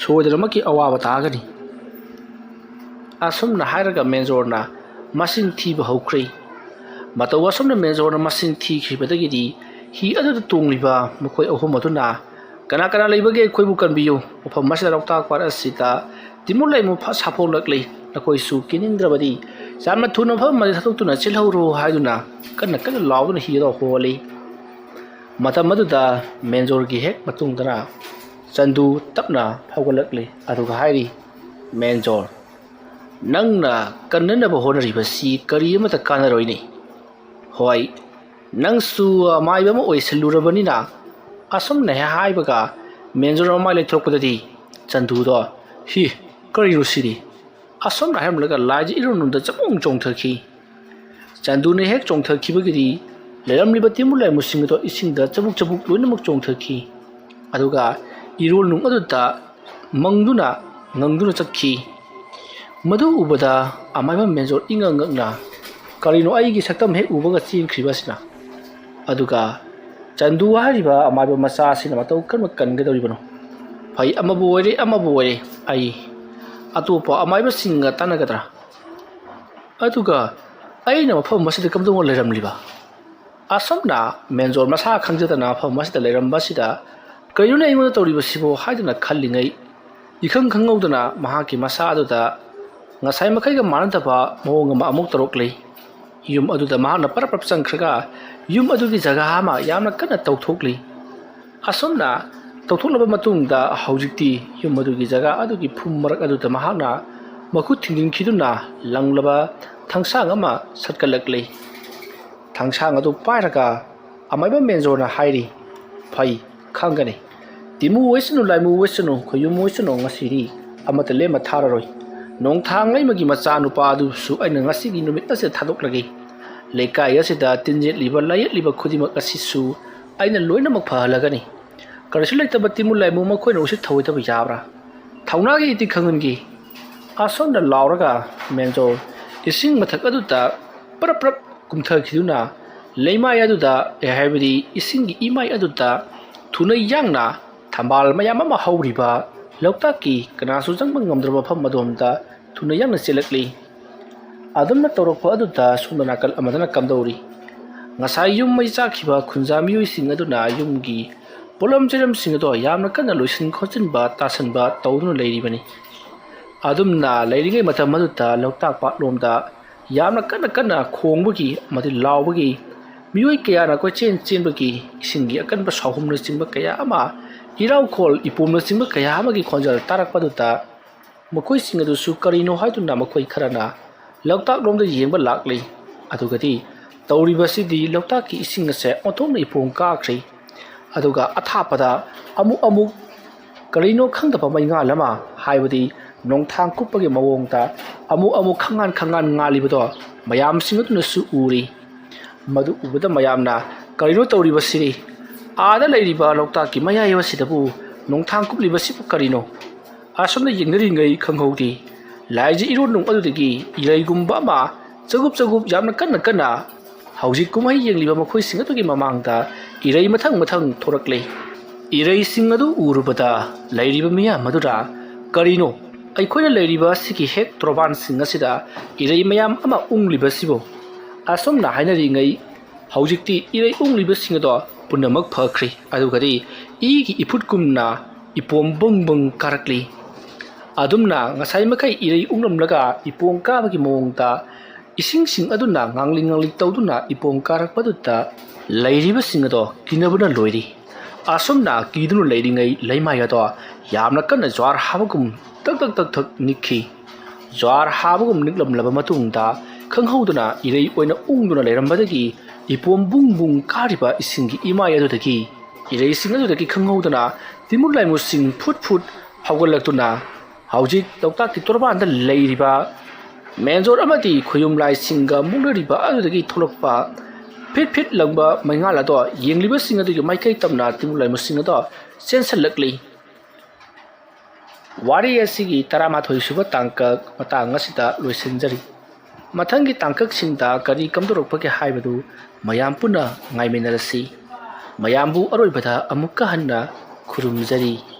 ꯁꯣꯏꯗꯅꯃꯛꯀꯤ ꯑꯋꯥꯕ ꯇꯥꯒꯅꯤ꯫" ꯑꯁꯨꯝꯅ ꯍꯥꯏꯔꯒ ꯃꯦꯟꯖꯣꯔꯅ ꯃꯁꯤꯡ ꯊꯤꯕ ꯍꯧꯈ꯭ꯔꯦ꯫ ꯃꯇꯧ ꯑꯁꯨꯝꯅ ꯃꯦꯟꯖꯣꯔꯅ ꯃꯁꯤꯡ ꯊꯤꯈꯤꯕꯗꯒꯤꯗꯤ ꯍꯤ ꯑꯗꯨꯗ ꯇꯣꯡꯂꯤꯕ ꯃꯈꯣꯏ ꯑꯍꯨꯝ ꯑꯗꯨꯅ, "ꯀꯅꯥ ꯀꯅꯥ ꯂꯩꯕꯒꯦ? ꯑꯩꯈꯣꯏꯕꯨ ꯀꯟꯕꯤꯌꯨ꯫ ꯃꯐꯝ ꯑꯁꯤꯗ, ꯂꯣꯛꯇꯥꯛ ꯄꯥꯠ ꯑꯁꯤꯗ ꯇꯤꯃꯨ ꯂꯩꯃꯨ ꯐ-, ꯁꯥꯐꯣꯡꯂꯛꯂꯤ꯫ ꯅꯈꯣꯏꯁꯨ ꯀꯤꯅꯤꯡꯗ꯭ꯔꯕꯗꯤ ꯌꯥꯝꯅ ꯊꯨꯅ ꯃꯐꯝ ꯑꯃꯗ ꯊꯥꯗꯣꯛꯇꯨꯅ ꯆꯦꯜꯍꯧꯔꯣ" ꯍꯥꯏꯗꯨꯅ ꯀꯟꯅ ꯀꯟꯅ ꯂꯥꯎꯗꯨꯅ ꯍꯤ ꯑꯗꯨ ꯍꯣꯜꯂꯤ꯫ ꯃꯇꯝ ꯑꯗꯨꯗ ꯃꯦꯟꯖꯣꯔꯒꯤ ꯍꯦꯛ ꯃꯇꯨꯡꯗꯅ ꯆꯟꯗꯨ ꯇꯞꯅ ꯐꯥꯎꯒꯠꯂꯛꯂꯤ꯫ ꯑꯗꯨꯒ ꯍꯥꯏꯔꯤ, "ꯃꯦꯟꯖꯣꯔ, ꯅꯪꯅ ꯀꯟꯅꯅꯕ ꯍꯣꯠꯅꯔꯤꯕꯁꯤ ꯀꯔꯤ ꯑꯃꯠꯇ ꯀꯥꯟꯅꯔꯣꯏꯅꯤ꯫ ꯍꯣꯏ, ꯅꯪꯁꯨ ꯑꯃꯥꯏꯕ ꯑꯃ ꯑꯣꯏꯁꯜꯂꯨꯔꯕꯅꯤꯅ꯫" ꯑꯁꯨꯝꯅ ꯍꯦꯛ ꯍꯥꯏꯕꯒ ꯃꯦꯟꯖꯣꯔ ꯃꯃꯥꯏ ꯂꯩꯊꯣꯛꯄꯗꯗꯤ ꯆꯟꯗꯨꯗꯣ, "ꯍꯤ, ꯀꯔꯤꯅꯣ ꯁꯤꯗꯤ?" ꯑꯁꯨꯝꯅ ꯍꯥꯏꯔꯝꯂꯒ ꯂꯥꯏꯁꯦ ꯏꯔꯣꯟ ꯂꯣꯝꯗ ꯆꯄꯣꯡ ꯆꯣꯡꯊꯈꯤ꯫ ꯆꯟꯗꯨꯅ ꯍꯦꯛ ꯆꯣꯡꯊꯈꯤꯕꯒꯤꯗꯤ ꯂꯩꯔꯝꯂꯤꯕ ꯇꯤꯃꯨ ꯂꯩꯃꯨꯁꯤꯡ ꯑꯗꯣ ꯏꯁꯤꯡꯗ ꯆꯕꯨꯛ ꯆꯕꯨꯛ ꯂꯣꯏꯅꯃꯛ ꯆꯣꯡꯊꯈꯤ꯫ ꯑꯗꯨꯒ ꯏꯔꯣꯜ ꯅꯨꯡ ꯑꯗꯨꯗ ꯃꯪꯗꯨꯅ ꯉꯪꯗꯨꯅ ꯆꯠꯈꯤ꯫ ꯃꯗꯨ ꯎꯕꯗ ꯑꯃꯥꯏꯕ ꯃꯦꯟꯖꯣꯔ ꯏꯉꯛ ꯉꯛꯅ, "ꯀꯔꯤꯅꯣ ꯑꯩꯒꯤ ꯁꯛꯇꯝ ꯍꯦꯛ ꯎꯕꯒ ꯆꯦꯟꯈ꯭ꯔꯤꯕ ꯑꯁꯤꯅ?" ꯑꯗꯨꯒ ꯆꯟꯗꯨ ꯍꯥꯏꯔꯤꯕ ꯑꯃꯥꯏꯕ ꯃꯆꯥ ꯑꯁꯤꯅ ꯃꯇꯧ ꯀꯔꯝꯅ ꯀꯟꯒꯗꯧꯔꯤꯕꯅꯣ? ꯐꯩ, ꯑꯃꯕꯨ ꯑꯣꯏꯔꯦ, ꯑꯃꯕꯨ ꯑꯣꯏꯔꯦ, ꯑꯩ ꯑꯇꯣꯞꯄ ꯑꯃꯥꯏꯕꯁꯤꯡꯒ ꯇꯥꯟꯅꯒꯗ꯭ꯔꯥ? ꯑꯗꯨꯒ ꯑꯩꯅ ꯃꯐꯝ ꯑꯁꯤꯗ ꯀꯝꯗꯧꯅ ꯂꯩꯔꯝꯂꯤꯕ? ꯑꯁꯨꯝꯅ ꯃꯦꯟꯖꯣꯔ ꯃꯁꯥ ꯈꯪꯖꯗꯅ ꯃꯐꯝ ꯑꯁꯤꯗ ꯂꯩꯔꯝꯕ ꯑꯁꯤꯗ, "ꯀꯔꯤꯅꯣꯅꯦ ꯑꯩꯉꯣꯟꯗ ꯇꯧꯔꯤꯕꯁꯤꯕꯣ?" ꯍꯥꯏꯗꯨꯅ ꯈꯜꯂꯤꯉꯩ, ꯏꯈꯪ ꯈꯪꯍꯧꯗꯅ ꯃꯍꯥꯛꯀꯤ ꯃꯁꯥ ꯑꯗꯨꯗ ꯉꯁꯥꯏ ꯃꯈꯩꯒ ꯃꯥꯟꯅꯗꯕ ꯃꯑꯣꯡ ꯑꯃ ꯑꯃꯨꯛ ꯇꯧꯔꯛꯂꯤ꯫ ꯌꯨꯝ ꯑꯗꯨꯗ ꯃꯍꯥꯛꯅ ꯄꯔꯞ ꯄꯔꯞ ꯆꯪꯈ꯭ꯔꯒ ꯌꯨꯝ ꯑꯗꯨꯒꯤ ꯖꯒꯥ ꯑꯃ ꯌꯥꯝꯅ ꯀꯟꯅ ꯇꯧꯊꯣꯛꯂꯤ꯫ ꯑꯁꯨꯝꯅ ꯇꯧꯊꯣꯛꯂꯕ ꯃꯇꯨꯡꯗ ꯍꯧꯖꯤꯛꯇꯤ ꯌꯨꯝ ꯑꯗꯨꯒꯤ ꯖꯒꯥ ꯑꯗꯨꯒꯤ ꯐꯨꯝ ꯃꯔꯛ ꯑꯗꯨꯗ ꯃꯍꯥꯛꯅ ꯃꯈꯨꯠ ꯊꯤꯡꯖꯤꯟꯈꯤꯗꯨꯅ ꯂꯪꯂꯕ ꯊꯥꯡꯁꯥꯡ ꯑꯃ ꯁꯠꯀꯠꯂꯛꯂꯤ꯫ ꯊꯥꯡꯁꯥꯡ ꯑꯗꯨ ꯄꯥꯏꯔꯒ ꯑꯃꯥꯏꯕ ꯃꯦꯟꯖꯣꯔꯅ ꯍꯥꯏꯔꯤ, "ꯐꯩ, ꯈꯪꯒꯅꯤ꯫ ꯇꯤꯃꯨ ꯑꯣꯏꯁꯅꯨ, ꯂꯥꯏꯃꯨ ꯑꯣꯏꯁꯅꯨ, ꯈꯣꯌꯨꯝ ꯑꯣꯏꯁꯅꯨ, ꯉꯁꯤꯗꯤ ꯑꯃꯠꯇ ꯂꯦꯝꯅ ꯊꯥꯔꯔꯣꯏ꯫ ꯅꯣꯡꯊꯥꯡ ꯂꯩꯃꯒꯤ ꯃꯆꯥꯅꯨꯄꯥ ꯑꯗꯨꯁꯨ ꯑꯩꯅ ꯉꯁꯤꯒꯤ ꯅꯨꯃꯤꯠ ꯑꯁꯤꯗ ꯊꯥꯗꯣꯛꯂꯒꯦ꯫ ꯂꯩꯀꯥꯏ ꯑꯁꯤꯗ ꯇꯤꯟꯖꯦꯠꯂꯤꯕ ꯂꯥꯏꯌꯦꯠꯂꯤꯕ ꯈꯨꯗꯤꯡꯃꯛ ꯑꯁꯤꯁꯨ ꯑꯩꯅ ꯂꯣꯏꯅꯃꯛ ꯐꯍꯜꯂꯒꯅꯤ꯫ ꯀꯔꯤꯁꯨ ꯂꯩꯇꯕ ꯇꯤꯃꯨ ꯂꯥꯏꯃꯨ ꯃꯈꯣꯏꯅ ꯎꯁꯤꯠ ꯊꯑꯣꯏꯗꯕ ꯌꯥꯕ꯭ꯔꯥ? ꯊꯧꯅꯥꯒꯤ ꯏꯇꯤꯛ ꯈꯪꯍꯟꯒꯦ꯫" ꯑꯁꯣꯝꯗ ꯂꯥꯎꯔꯒ ꯃꯦꯟꯖꯣꯔ ꯏꯁꯤꯡ ꯃꯊꯛ ꯑꯗꯨꯗ ꯄ꯭ꯔꯞ ꯄ꯭ꯔꯞ ꯀꯨꯝꯊꯈꯤꯗꯨꯅ ꯂꯩꯃꯥꯏ ꯑꯗꯨꯗ, ꯑꯦ, ꯍꯥꯏꯕꯗꯤ ꯏꯁꯤꯡꯒꯤ ꯏꯃꯥꯏ ꯑꯗꯨꯗ ꯊꯨꯅ ꯌꯥꯡꯅ ꯊꯝꯕꯥꯜ ꯃꯌꯥꯝ ꯑꯃ ꯍꯧꯔꯤꯕ ꯂꯣꯛꯇꯥꯛꯀꯤ ꯀꯅꯥꯁꯨ ꯆꯪꯕ ꯉꯝꯗ꯭ꯔꯕ ꯃꯐꯝ ꯑꯗꯣꯝꯗ ꯊꯨꯅ ꯌꯥꯡꯅ ꯆꯦꯜꯂꯛꯂꯤ꯫ ꯑꯗꯨꯝꯅ ꯇꯧꯔꯛꯄ ꯑꯗꯨꯗ ꯁꯣꯝꯗ ꯅꯥꯀꯜ ꯑꯃꯗꯅ ꯀꯝꯗꯧꯔꯤ? ꯉꯁꯥꯏ ꯌꯨꯝ ꯃꯩ ꯆꯥꯛꯈꯤꯕ ꯈꯨꯟꯖꯥ ꯃꯤꯑꯣꯏꯁꯤꯡ ꯑꯗꯨꯅ ꯌꯨꯝꯒꯤ ꯄꯣꯠꯂꯝ ꯆꯩꯔꯝꯁꯤꯡ ꯑꯗꯣ ꯌꯥꯝꯅ ꯀꯟꯅ ꯂꯣꯏꯁꯤꯟ ꯈꯣꯠꯆꯤꯟꯕ, ꯇꯥꯁꯤꯟꯕ ꯇꯧꯗꯨꯅ ꯂꯩꯔꯤꯕꯅꯤ꯫ ꯑꯗꯨꯝꯅ ꯂꯩꯔꯤꯉꯩ ꯃꯇꯝ ꯑꯗꯨꯗ ꯂꯣꯛꯇꯥꯛ ꯄꯥꯠꯂꯣꯝꯗ ꯌꯥꯝꯅ ꯀꯟꯅ ꯀꯟꯅ ꯈꯣꯡꯕꯒꯤ ꯑꯃꯗꯤ ꯂꯥꯎꯕꯒꯤ, ꯃꯤꯑꯣꯏ ꯀꯌꯥꯅ ꯀꯣꯏꯆꯦꯟ ꯆꯦꯟꯕꯒꯤ, ꯏꯁꯤꯡꯒꯤ ꯑꯀꯟꯕ ꯁꯥꯍꯨꯝꯅꯆꯤꯡꯕ ꯀꯌꯥ ꯑꯃ, ꯏꯔꯥꯎꯈꯣꯜ ꯏꯄꯣꯝꯅꯆꯤꯡꯕ ꯀꯌꯥ ꯑꯃꯒꯤ ꯈꯣꯟꯖꯦꯜ ꯇꯥꯔꯛꯄꯗꯨꯗ ꯃꯈꯣꯏꯁꯤꯡ ꯑꯗꯨꯁꯨ ꯀꯔꯤꯅꯣ ꯍꯥꯏꯗꯨꯅ ꯃꯈꯣꯏ ꯈꯔꯅ ꯂꯣꯛꯇꯥꯛꯂꯣꯝꯗ ꯌꯦꯡꯕ ꯂꯥꯛꯂꯤ꯫ ꯑꯗꯨꯒꯗꯤ ꯇꯧꯔꯤꯕꯁꯤꯗꯤ ꯂꯣꯛꯇꯥꯛꯀꯤ ꯏꯁꯤꯡ ꯑꯁꯦ ꯑꯣꯟꯊꯣꯛꯅ ꯏꯄꯣꯝ ꯀꯥꯈ꯭ꯔꯦ꯫ ꯑꯗꯨꯒ ꯑꯊꯥꯞꯄꯗ ꯑꯃꯨꯛ ꯑꯃꯨꯛ ꯀꯔꯤꯅꯣ ꯈꯪꯗꯕ ꯃꯩꯉꯥꯜ ꯑꯃ, ꯍꯥꯏꯕꯗꯤ ꯅꯣꯡꯊꯥꯡ ꯀꯨꯞꯄꯒꯤ ꯃꯑꯣꯡꯗ ꯑꯃꯨꯛ ꯑꯃꯨꯛ ꯈꯪꯉꯥꯟ ꯈꯪꯉꯥꯟ ꯉꯥꯜꯂꯤꯕꯗꯣ ꯃꯌꯥꯝꯁꯤꯡ ꯑꯗꯨꯅꯁꯨ ꯎꯔꯤ꯫ ꯃꯗꯨ ꯎꯕꯗ ꯃꯌꯥꯝꯅ, "ꯀꯔꯤꯅꯣ ꯇꯧꯔꯤꯕꯁꯤꯗꯤ? ꯑꯥꯗ ꯂꯩꯔꯤꯕ ꯂꯣꯛꯇꯥꯛꯀꯤ ꯃꯌꯥꯏ ꯑꯁꯤꯗꯕꯨ ꯅꯣꯡꯊꯥꯡ ꯀꯨꯞꯂꯤꯕꯁꯤꯕꯨ ꯀꯔꯤꯅꯣ?" ꯑꯁꯣꯝꯗ ꯌꯦꯡꯅꯔꯤꯉꯩ ꯈꯪꯍꯧꯗꯦ꯫ ꯂꯥꯏꯖ ꯏꯔꯣꯟꯅꯨꯡ ꯑꯗꯨꯗꯒꯤ ꯏꯔꯩꯒꯨꯝꯕ ꯑꯃ ꯆꯒꯨꯞ ꯆꯒꯨꯞ ꯌꯥꯝꯅ ꯀꯟꯅ ꯀꯟꯅ ꯍꯧꯖꯤꯛ ꯀꯨꯝꯍꯩ ꯌꯦꯡꯂꯤꯕ ꯃꯈꯣꯏꯁꯤꯡ ꯑꯗꯨꯒꯤ ꯃꯃꯥꯡꯗ ꯏꯔꯩ ꯃꯊꯪ ꯃꯊꯪ ꯊꯣꯔꯛꯂꯦ꯫ ꯏꯔꯩꯁꯤꯡ ꯑꯗꯨ ꯎꯔꯨꯕꯗ ꯂꯩꯔꯤꯕ ꯃꯤꯌꯥꯝ ꯑꯗꯨꯅ, "ꯀꯔꯤꯅꯣ ꯑꯩꯈꯣꯏꯅ ꯂꯩꯔꯤꯕ ꯑꯁꯤꯒꯤ ꯍꯦꯛ ꯇꯣꯔꯕꯥꯟꯁꯤꯡ ꯑꯁꯤꯗ ꯏꯔꯩ ꯃꯌꯥꯝ ꯑꯃ ꯎꯪꯂꯤꯕꯁꯤꯕꯨ?" ꯑꯁꯨꯝꯅ ꯍꯥꯏꯅꯔꯤꯉꯩ ꯍꯧꯖꯤꯛꯇꯤ ꯏꯔꯩ ꯎꯪꯂꯤꯕꯁꯤꯡ ꯑꯗꯣ ꯄꯨꯝꯅꯃꯛ ꯐꯈ꯭ꯔꯦ꯫ ꯑꯗꯨꯒꯗꯤ ꯏꯒꯤ ꯏꯐꯨꯠꯀꯨꯝꯅ ꯏꯄꯣꯝ ꯕꯪ ꯕꯪ ꯀꯥꯔꯛꯂꯤ꯫ ꯑꯗꯨꯝꯅ ꯉꯁꯥꯏ ꯃꯈꯩ ꯏꯔꯩ ꯎꯪꯂꯝꯂꯒ ꯏꯄꯣꯝ ꯀꯥꯕꯒꯤ ꯃꯑꯣꯡꯗ ꯏꯁꯤꯡꯁꯤꯡ ꯑꯗꯨꯅ ꯉꯥꯡꯂꯤ ꯉꯥꯡꯂꯤ ꯇꯧꯗꯨꯅ ꯏꯄꯣꯝ ꯀꯥꯔꯛꯄꯗꯨꯗ ꯂꯩꯔꯤꯕꯁꯤꯡ ꯑꯗꯣ ꯀꯤꯅꯕꯅ ꯂꯣꯏꯔꯤ꯫ ꯑꯁꯨꯝꯅ ꯀꯤꯗꯨꯅ ꯂꯩꯔꯤꯉꯩ ꯂꯩꯃꯥꯏ ꯑꯗꯣ ꯌꯥꯝꯅ ꯀꯟꯅ ꯖ꯭ꯋꯥꯔ ꯍꯥꯕꯒꯨꯝ ꯇꯛ ꯇꯛ ꯇꯛ ꯊꯛ ꯅꯤꯛꯈꯤ꯫ ꯖ꯭ꯋꯥꯔ ꯍꯥꯕꯒꯨꯝ ꯅꯤꯛꯂꯝꯂꯕ ꯃꯇꯨꯡꯗ ꯈꯪꯍꯧꯗꯅ ꯏꯔꯩ ꯑꯣꯏꯅ ꯎꯪꯗꯨꯅ ꯂꯩꯔꯝꯕꯗꯒꯤ ꯏꯄꯣꯝ ꯕꯨꯡ ꯕꯨꯡ ꯀꯥꯔꯤꯕ ꯏꯁꯤꯡꯒꯤ ꯏꯃꯥꯏ ꯑꯗꯨꯗꯒꯤ, ꯏꯔꯩꯁꯤꯡ ꯑꯗꯨꯗꯒꯤ ꯈꯪꯍꯧꯗꯅ ꯇꯤꯃꯨꯔ ꯂꯥꯏꯃꯨꯁꯤꯡ ꯐꯨꯠ ꯐꯨꯠ ꯍꯧꯒꯠꯂꯛꯇꯨꯅ ꯍꯧꯖꯤꯛ ꯂꯣꯛꯇꯥꯛꯀꯤ ꯇꯣꯔꯕꯥꯟꯗ ꯂꯩꯔꯤꯕ ꯃꯦꯟꯖꯣꯔ ꯑꯃꯗꯤ ꯈꯨꯌꯨꯝ ꯂꯥꯏꯁꯤꯡꯒ ꯃꯨꯛꯅꯔꯤꯕ ꯑꯗꯨꯗꯒꯤ ꯊꯣꯛꯂꯛꯄ ꯐꯤꯠ ꯐꯤꯠ ꯂꯪꯕ ꯃꯩꯉꯥꯜ ꯑꯗꯣ ꯌꯦꯡꯂꯤꯕꯁꯤꯡ ꯑꯗꯨꯒꯤ ꯃꯥꯏꯀꯩ ꯇꯝꯅ ꯇꯤꯃꯨꯔ ꯂꯥꯏꯃꯨꯁꯤꯡ ꯑꯗꯣ ꯆꯦꯟꯁꯤꯜꯂꯛꯂꯤ꯫ ꯋꯥꯔꯤ ꯑꯁꯤꯒꯤ ꯇꯔꯥꯃꯥꯊꯣꯏ ꯁꯨꯕ ꯇꯥꯡꯀꯛ ꯃꯇꯥꯡ ꯑꯁꯤꯗ ꯂꯣꯏꯁꯤꯟꯖꯔꯤ꯫ ꯃꯊꯪꯒꯤ ꯇꯥꯡꯀꯛꯁꯤꯡꯗ ꯀꯔꯤ ꯀꯝꯗꯧꯔꯛꯄꯒꯦ ꯍꯥꯏꯕꯗꯨ ꯃꯌꯥꯝ ꯄꯨꯟꯅ ꯉꯥꯏꯃꯤꯟꯅꯔꯁꯤ꯫ ꯃꯌꯥꯝꯕꯨ ꯑꯔꯣꯏꯕꯗ ꯑꯃꯨꯛꯀ ꯍꯟꯅ ꯈꯨꯔꯨꯝꯖꯔꯤ꯫